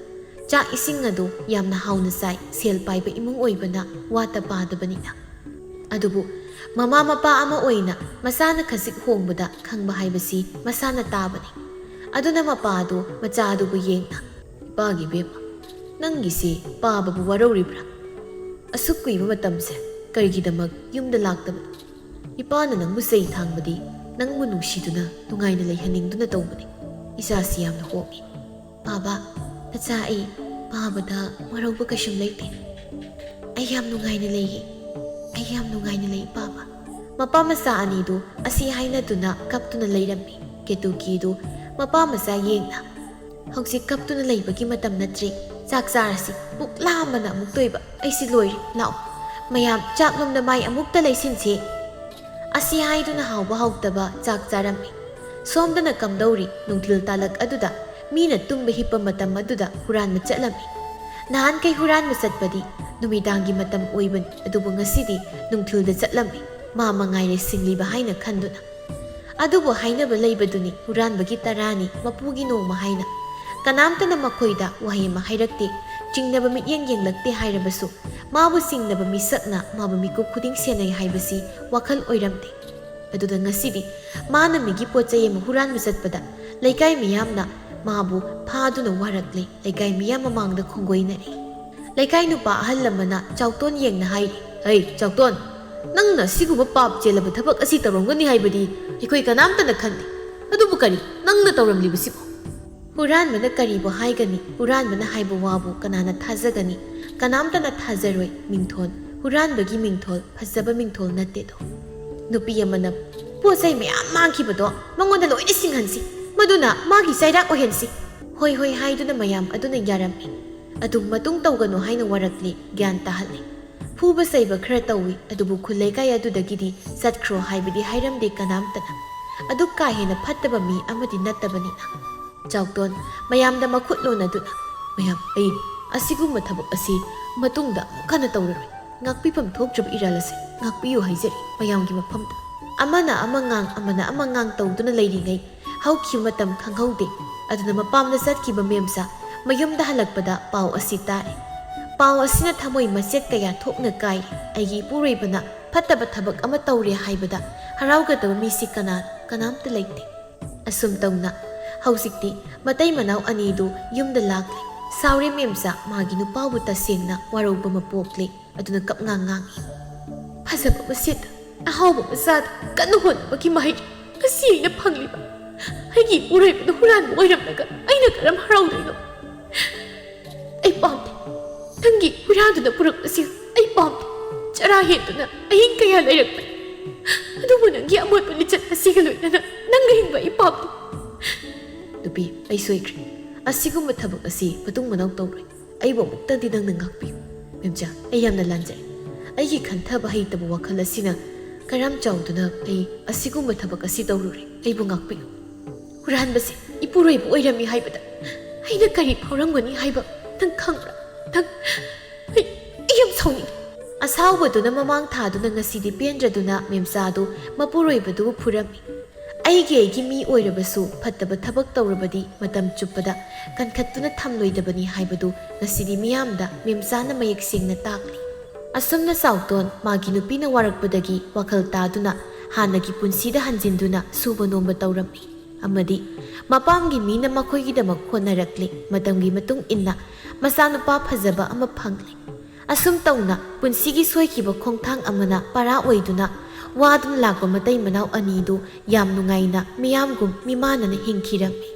ꯆꯥꯛ ꯏꯁꯤꯡ ꯑꯗꯨ ꯌꯥꯝꯅ ꯍꯥꯎꯅ ꯆꯥꯏ꯫ ꯁꯦꯜ ꯄꯥꯏꯕ ꯏꯃꯨꯡ ꯑꯣꯏꯕꯅ ꯋꯥꯠꯇ ꯄꯥꯗꯕꯅꯤꯅ꯫ ꯑꯗꯨꯕꯨ ꯃꯃꯥ ꯃꯄꯥ ꯑꯃ ꯑꯣꯏꯅ ꯃꯆꯥꯅ ꯈꯖꯤꯛ ꯍꯣꯡꯕꯗ ꯈꯪꯕ ꯍꯥꯏꯕꯁꯤ ꯃꯁꯥꯅ ꯇꯥꯕꯅꯤ꯫ ꯑꯗꯨꯅ ꯃꯄꯥꯗꯨ ꯃꯆꯥꯗꯨꯕꯨ ꯌꯦꯡꯅ, "ꯏꯄꯥꯒꯤ ꯏꯕꯦꯝꯃ, ꯅꯪꯒꯤꯁꯤ ꯄꯥꯕꯕꯨ ꯋꯥꯔꯧꯔꯤꯕ꯭ꯔꯥ? ꯑꯁꯨꯛ ꯀꯨꯏꯕ ꯃꯇꯝꯁꯦ ꯀꯔꯤꯒꯤꯗꯃꯛ ꯌꯨꯝꯗ ꯂꯥꯛꯇꯕꯅꯣ? ꯏꯄꯥꯅ ꯅꯪꯕꯨ ꯆꯩ ꯊꯥꯡꯕꯗꯤ ꯅꯪꯕꯨ ꯅꯨꯡꯁꯤꯗꯨꯅ ꯅꯨꯡꯉꯥꯏꯅ ꯂꯩꯍꯟꯅꯤꯡꯗꯨꯅ ꯇꯧꯕꯅꯤ꯫ ꯏꯆꯥꯁꯤ ꯌꯥꯝꯅ ꯍꯣꯡꯉꯤ꯫" "ꯄꯥꯕ, ꯅꯆꯥ, ꯑꯩ ꯄꯥꯕꯗ ꯋꯥꯔꯧꯕ ꯀꯩꯁꯨꯝ ꯂꯩꯇꯦ꯫ ꯑꯩ ꯌꯥꯝ ꯅꯨꯡꯉꯥꯏꯅ ꯂꯩꯌꯦ꯫ ꯑꯩ ꯌꯥꯝ ꯅꯨꯡꯉꯥꯏꯅ ꯂꯩ, ꯄꯥꯕ꯫" ꯃꯄꯥ ꯃꯆꯥ ꯑꯅꯤꯗꯨ ꯑꯁꯤ ꯍꯥꯏꯅꯗꯨꯅ ꯀꯞꯇꯨꯅ ꯂꯩꯔꯝꯃꯤ꯫ ꯀꯦꯇꯨꯀꯤꯗꯨ ꯃꯄꯥ ꯃꯆꯥ ꯌꯦꯡꯅ, "ꯍꯧꯖꯤꯛ ꯀꯞꯇꯨꯅ ꯂꯩꯕꯒꯤ ꯃꯇꯝ ꯅꯠꯇ꯭ꯔꯦ꯫ ꯆꯥꯛ ꯆꯥꯔꯁꯤ꯫ ꯄꯨꯛ ꯂꯥꯝꯕꯅ ꯑꯃꯨꯛ ꯇꯣꯏꯕ꯫ ꯑꯩꯁꯤ ꯂꯣꯏꯔꯦ꯫ ꯂꯥꯛꯑꯣ, ꯃꯌꯥꯝ ꯆꯥꯛꯂꯣꯝꯗ ꯃꯥꯏ ꯑꯃꯨꯛꯇ ꯂꯩꯁꯤꯟꯁꯦ꯫" ꯑꯁꯤ ꯍꯥꯏꯗꯨꯅ ꯍꯥꯎꯕ ꯍꯥꯎꯇꯕ ꯆꯥꯛ ꯆꯥꯔꯝꯃꯤ꯫ ꯁꯣꯝꯗꯅ ꯀꯝꯗꯧꯔꯤ, ꯅꯨꯡꯊꯤꯜ ꯇꯥꯂꯛ ꯑꯗꯨꯗ ꯃꯤꯅ ꯇꯨꯝꯕ ꯍꯤꯞꯄ ꯃꯇꯝ ꯑꯗꯨꯗ ꯍꯨꯔꯥꯟꯕ ꯆꯠꯂꯝꯃꯤ꯫ ꯅꯍꯥꯟꯈꯩ ꯍꯨꯔꯥꯟꯕ ꯆꯠꯄꯗꯤ ꯅꯨꯃꯤꯗꯥꯡꯒꯤ ꯃꯇꯝ ꯑꯣꯏꯕꯅꯤ, ꯑꯗꯨꯕꯨ ꯉꯁꯤꯗꯤ ꯅꯨꯡꯊꯤꯜꯗ ꯆꯠꯂꯝꯃꯤ, ꯃꯥ ꯃꯉꯥꯏꯔꯦ ꯁꯤꯡꯂꯤꯕ ꯍꯥꯏꯅ ꯈꯟꯗꯨꯅ꯫ ꯑꯗꯨꯕꯨ ꯍꯥꯏꯅꯕ ꯂꯩꯕꯗꯨꯅꯤ, ꯍꯨꯔꯥꯟꯕꯒꯤ ꯇꯔꯥꯅꯤ, ꯃꯄꯨꯒꯤ ꯅꯣꯡꯃ ꯍꯥꯏꯅ꯫ ꯀꯅꯥꯝꯇꯅ ꯃꯈꯣꯏꯗ ꯋꯥꯍꯩ ꯑꯃ ꯍꯥꯏꯔꯛꯇꯦ, ꯆꯤꯡꯅꯕ ꯃꯤꯠꯌꯦꯡ ꯌꯦꯡꯂꯛꯇꯦ ꯍꯥꯏꯔꯕꯁꯨ, ꯃꯥꯕꯨ ꯆꯤꯡꯅꯕ ꯃꯤꯁꯛꯅ ꯃꯥꯕꯨ ꯃꯤꯀꯨꯞ ꯈꯨꯗꯤꯡ ꯁꯦꯟꯅꯩ ꯍꯥꯏꯕꯁꯤ ꯋꯥꯈꯜ ꯑꯣꯏꯔꯝꯗꯦ꯫ ꯑꯗꯨꯗ ꯉꯁꯤꯗꯤ ꯃꯥꯅ ꯃꯤꯒꯤ ꯄꯣꯠ ꯆꯩ ꯑꯃ ꯍꯨꯔꯥꯟꯕ ꯆꯠꯄꯗ ꯂꯩꯀꯥꯏ ꯃꯤꯌꯥꯝꯅ ꯃꯥꯕꯨ ꯐꯥꯗꯨꯅ ꯋꯥꯔꯛꯂꯦ꯫ ꯂꯩꯀꯥꯏ ꯃꯤꯌꯥꯝ ꯃꯃꯥꯡꯗ ꯈꯣꯡꯒꯣꯏꯅꯔꯦ꯫ ꯂꯩꯀꯥꯏ ꯅꯨꯄꯥ ꯑꯍꯜ ꯑꯃꯅ ꯆꯥꯎꯇꯣꯟ ꯌꯦꯡꯅ ꯍꯥꯏꯔꯤ, "ꯍꯩ ꯆꯥꯎꯇꯣꯟ, ꯅꯪꯅ ꯁꯤꯒꯨꯝꯕ ꯄꯥꯞ ꯆꯦꯜꯂꯕ ꯊꯕꯛ ꯑꯁꯤ ꯇꯧꯔꯝꯒꯅꯤ ꯍꯥꯏꯕꯗꯤ ꯑꯩꯈꯣꯏ ꯀꯅꯥꯝꯇꯅ ꯈꯟꯗꯦ꯫ ꯑꯗꯨꯕꯨ ꯀꯔꯤ ꯅꯪꯅ ꯇꯧꯔꯝꯂꯤꯕꯁꯤꯕꯨ?" ꯍꯨꯔꯥꯟꯕꯅ ꯀꯔꯤꯕꯨ ꯍꯥꯏꯒꯅꯤ? ꯍꯨꯔꯥꯟꯕꯅ ꯍꯥꯏꯕ ꯋꯥꯕꯨ ꯀꯅꯥꯅ ꯊꯥꯖꯒꯅꯤ? ꯀꯅꯥꯝꯇꯅ ꯊꯥꯖꯔꯣꯏ꯫ ꯃꯤꯡꯊꯣꯜ, ꯍꯨꯔꯥꯟꯕꯒꯤ ꯃꯤꯡꯊꯣꯜ ꯐꯖꯕ ꯃꯤꯡꯊꯣꯜ ꯅꯠꯇꯦꯗꯣ꯫ ꯅꯨꯄꯤ ꯑꯃꯅ ꯄꯣꯠ ꯆꯩ ꯃꯌꯥꯝ ꯃꯥꯡꯈꯤꯕꯗꯣ ꯃꯉꯣꯟꯗ ꯂꯣꯏꯅ ꯁꯤꯡꯍꯟꯁꯤ, ꯃꯗꯨꯅ ꯃꯥꯒꯤ ꯆꯩꯔꯥꯛ ꯑꯣꯏꯍꯟꯁꯤ꯫ "ꯍꯣꯏ, ꯍꯣꯏ" ꯍꯥꯏꯗꯨꯅ ꯃꯌꯥꯝ ꯑꯗꯨꯅ ꯌꯥꯔꯝꯃꯤ꯫ ꯑꯗꯨꯝ ꯃꯇꯨꯡ ꯇꯧꯒꯅꯨ ꯍꯥꯏꯅ ꯋꯥꯔꯛꯂꯤ, ꯒ꯭ꯌꯥꯟ ꯇꯥꯍꯜꯂꯤ꯫ ꯐꯨꯕ ꯆꯩꯕ ꯈꯔ ꯇꯧꯏ, ꯑꯗꯨꯕꯨ ꯈꯨꯜ ꯂꯩꯀꯥꯏ ꯑꯗꯨꯗꯒꯤꯗꯤ ꯆꯠꯈ꯭ꯔꯣ ꯍꯥꯏꯕꯗꯤ ꯍꯥꯏꯔꯝꯗꯦ ꯀꯅꯥꯝꯇꯅ꯫ ꯑꯗꯨ ꯀꯥ ꯍꯦꯟꯅ ꯐꯠꯇꯕ ꯃꯤ ꯑꯃꯗꯤ ꯅꯠꯇꯕꯅꯤꯅ꯫ ꯆꯥꯎꯇꯣꯟ ꯃꯌꯥꯝꯗ ꯃꯈꯨꯠ ꯂꯣꯟꯅꯗꯨꯅ, "ꯃꯌꯥꯝ, ꯑꯩ ꯑꯁꯤꯒꯨꯝꯕ ꯊꯕꯛ ꯑꯁꯤ ꯃꯇꯨꯡꯗ ꯑꯃꯨꯛ ꯍꯟꯅ ꯇꯧꯔꯔꯣꯏ꯫ ꯉꯥꯛꯄꯤꯐꯝ ꯊꯣꯛꯇ꯭ꯔꯕ ꯏꯔꯥꯜ ꯑꯁꯤ ꯉꯥꯛꯄꯤꯌꯨ ꯍꯥꯏꯖꯔꯤ ꯃꯌꯥꯝꯒꯤ ꯃꯐꯝꯗ"꯫ ꯑꯃꯅ ꯑꯃ ꯉꯥꯡ, ꯑꯃꯅ ꯑꯃ ꯉꯥꯡ ꯇꯧꯗꯨꯅ ꯂꯩꯔꯤꯉꯩ ꯍꯧꯈꯤꯕ ꯃꯇꯝ ꯈꯪꯍꯧꯗꯦ꯫ ꯑꯗꯨꯅ ꯃꯄꯥꯝꯗ ꯆꯠꯈꯤꯕ ꯃꯦꯝꯆꯥ ꯃꯌꯨꯝꯗ ꯍꯜꯂꯛꯄꯗ ꯄꯥꯎ ꯑꯁꯤ ꯇꯥꯔꯦ꯫ ꯄꯥꯎ ꯑꯁꯤꯅ ꯊꯃꯣꯏ ꯃꯆꯦꯠ ꯀꯌꯥ ꯊꯣꯛꯅ ꯀꯥꯏꯔꯦ꯫ ꯑꯩꯒꯤ ꯏꯄꯨꯔꯣꯏꯕꯅ ꯐꯠꯇꯕ ꯊꯕꯛ ꯑꯃ ꯇꯧꯔꯦ ꯍꯥꯏꯕꯗ ꯍꯔꯥꯎꯒꯗꯕ ꯃꯤꯁꯤ ꯀꯅꯥ, ꯀꯅꯥꯝꯇ ꯂꯩꯇꯦ꯫ ꯑꯁꯨꯝ ꯇꯧꯅ ꯍꯧꯖꯤꯛꯇꯤ ꯃꯇꯩ ꯃꯅꯥꯎ ꯑꯅꯤꯗꯨ ꯌꯨꯝꯗ ꯂꯥꯛꯂꯦ꯫ ꯁꯥꯎꯔꯦ ꯃꯦꯝꯆꯥ, ꯃꯥꯒꯤ ꯅꯨꯄꯥꯕꯨ ꯇꯁꯦꯡꯅ ꯋꯥꯔꯧꯕ ꯑꯃ ꯄꯣꯛꯂꯦ꯫ ꯑꯗꯨꯅ ꯀꯞꯉꯥꯡ ꯉꯥꯡꯏ, "ꯐꯖꯕ ꯃꯆꯦꯠ, ꯑꯍꯥꯎꯕ ꯃꯆꯥꯗ ꯀꯟꯅ ꯍꯣꯠꯅꯕꯒꯤ ꯃꯍꯩ ꯉꯁꯤ ꯑꯩꯅ ꯐꯪꯂꯤꯕ꯫ ꯑꯩꯒꯤ ꯏꯄꯨꯔꯣꯏꯕꯗꯨ ꯍꯨꯔꯥꯟꯕ ꯑꯣꯏꯔꯝꯂꯒ ꯑꯩꯅ ꯀꯔꯝ ꯍꯔꯥꯎꯗꯣꯏꯅꯣ? ꯑꯩ ꯄꯥꯝꯗꯦ꯫ ꯅꯪꯒꯤ ꯍꯨꯔꯥꯟꯗꯨꯅ ꯄꯨꯔꯛꯄꯁꯤ ꯑꯩ ꯄꯥꯝꯗꯦ꯫ ꯆꯔꯥ ꯍꯦꯟꯗꯨꯅ ꯑꯍꯤꯡ ꯀꯌꯥ ꯂꯩꯔꯛꯄꯅꯤ꯫ ꯑꯗꯨꯕꯨ ꯅꯪꯒꯤ ꯑꯃꯣꯠꯄ ꯂꯤꯆꯠ ꯑꯁꯤꯒ ꯂꯣꯏꯅꯅ ꯅꯪꯒ ꯍꯤꯡꯕ ꯑꯩ ꯄꯥꯝꯗꯦ"꯫ "ꯅꯨꯄꯤ, ꯑꯩ ꯁꯣꯏꯈ꯭ꯔꯦ꯫ ꯑꯁꯤꯒꯨꯝꯕ ꯊꯕꯛ ꯑꯁꯤ ꯃꯇꯨꯡ ꯃꯅꯥꯎ ꯇꯧꯔꯣꯏ꯫ ꯑꯩꯕꯨ ꯑꯃꯨꯛꯇꯪꯗꯤ ꯅꯪꯅ ꯉꯥꯛꯄꯤꯌꯨ꯫ ꯃꯦꯝꯆꯥ, ꯑꯩ ꯌꯥꯝꯅ ꯂꯥꯟꯖꯔꯦ꯫ ꯑꯩꯒꯤ ꯈꯟꯊꯕ ꯍꯩꯇꯕ ꯋꯥꯈꯜ ꯑꯁꯤꯅ ꯀꯔꯝ ꯆꯥꯎꯗꯨꯅ ꯑꯩ ꯑꯁꯤꯒꯨꯝꯕ ꯊꯕꯛ ꯑꯁꯤ ꯇꯧꯔꯨꯔꯦ꯫ ꯑꯩꯕꯨ ꯉꯥꯛꯄꯤꯌꯨ꯫ ꯍꯨꯔꯥꯟꯕꯁꯤ ꯏꯄꯨꯔꯣꯏꯕ ꯑꯣꯏꯔꯝꯃꯤ ꯍꯥꯏꯕꯗ ꯑꯩꯅ ꯀꯔꯤ ꯐꯥꯎꯔꯝꯒꯅꯤ ꯍꯥꯏꯕ ꯅꯪ ꯈꯪꯕ꯭ꯔꯥ? ꯅꯪ, ꯑꯩ, ꯑꯩ ꯌꯥꯝ ꯁꯥꯎꯅꯤꯡꯉꯤ"꯫ ꯑꯁꯥꯎꯕꯗꯨꯅ ꯃꯃꯥꯡ ꯊꯥꯗꯨꯅ ꯉꯁꯤꯗꯤ ꯄꯦꯟꯗ꯭ꯔꯗꯨꯅ ꯃꯦꯝꯆꯥꯗꯨ ꯃꯄꯨꯔꯣꯏꯕꯗꯨꯕꯨ ꯐꯨꯔꯝꯃꯤ꯫ "ꯑꯩꯒꯤ ꯑꯩꯒꯤ ꯃꯤ ꯑꯣꯏꯔꯕꯁꯨ ꯐꯠꯇꯕ ꯊꯕꯛ ꯇꯧꯔꯕꯗꯤ ꯃꯇꯝ ꯆꯨꯞꯄꯗ ꯀꯟꯈꯠꯇꯨꯅ ꯊꯝꯂꯣꯏꯗꯕꯅꯤ ꯍꯥꯏꯕꯗꯨ ꯉꯁꯤꯗꯤ ꯃꯤꯌꯥꯝꯗ ꯃꯦꯝꯆꯥꯅ ꯃꯌꯦꯛ ꯁꯦꯡꯅ ꯇꯥꯛꯂꯤ"꯫ ꯑꯁꯨꯝꯅ ꯆꯥꯎꯇꯣꯟ ꯃꯥꯒꯤ ꯅꯨꯄꯤꯅ ꯋꯥꯔꯛꯄꯗꯒꯤ ꯋꯥꯈꯜ ꯇꯥꯗꯨꯅ ꯍꯥꯟꯅꯒꯤ ꯄꯨꯟꯁꯤꯗ ꯍꯟꯖꯤꯟꯗꯨꯅ ꯁꯨꯕ ꯅꯣꯝꯕ ꯇꯧꯔꯝꯃꯤ꯫ ꯑꯃꯗꯤ ꯃꯄꯥꯝꯒꯤ ꯃꯤꯅ ꯃꯈꯣꯏꯒꯤꯗꯃꯛ ꯍꯣꯠꯅꯔꯛꯂꯤ꯫ ꯃꯇꯝꯒꯤ ꯃꯇꯨꯡ ꯏꯟꯅ ꯃꯆꯥꯅꯨꯄꯥ ꯐꯖꯕ ꯑꯃ ꯐꯪꯂꯤ꯫ ꯑꯁꯨꯝ ꯇꯧꯅ ꯄꯨꯟꯁꯤꯒꯤ ꯁꯣꯏꯈꯤꯕ ꯈꯣꯡꯊꯥꯡ ꯑꯃꯅ ꯄꯔꯥ ꯑꯣꯏꯗꯨꯅ ꯋꯥꯗꯨꯅ ꯂꯥꯛꯄ ꯃꯇꯩ ꯃꯅꯥꯎ ꯑꯅꯤꯗꯨ ꯌꯥꯝ ꯅꯨꯡꯉꯥꯏꯅ ꯃꯤꯌꯥꯝꯒꯨꯝ ꯃꯤꯃꯥꯟꯅꯅ ꯍꯤꯡꯈꯤꯔꯝꯃꯤ꯫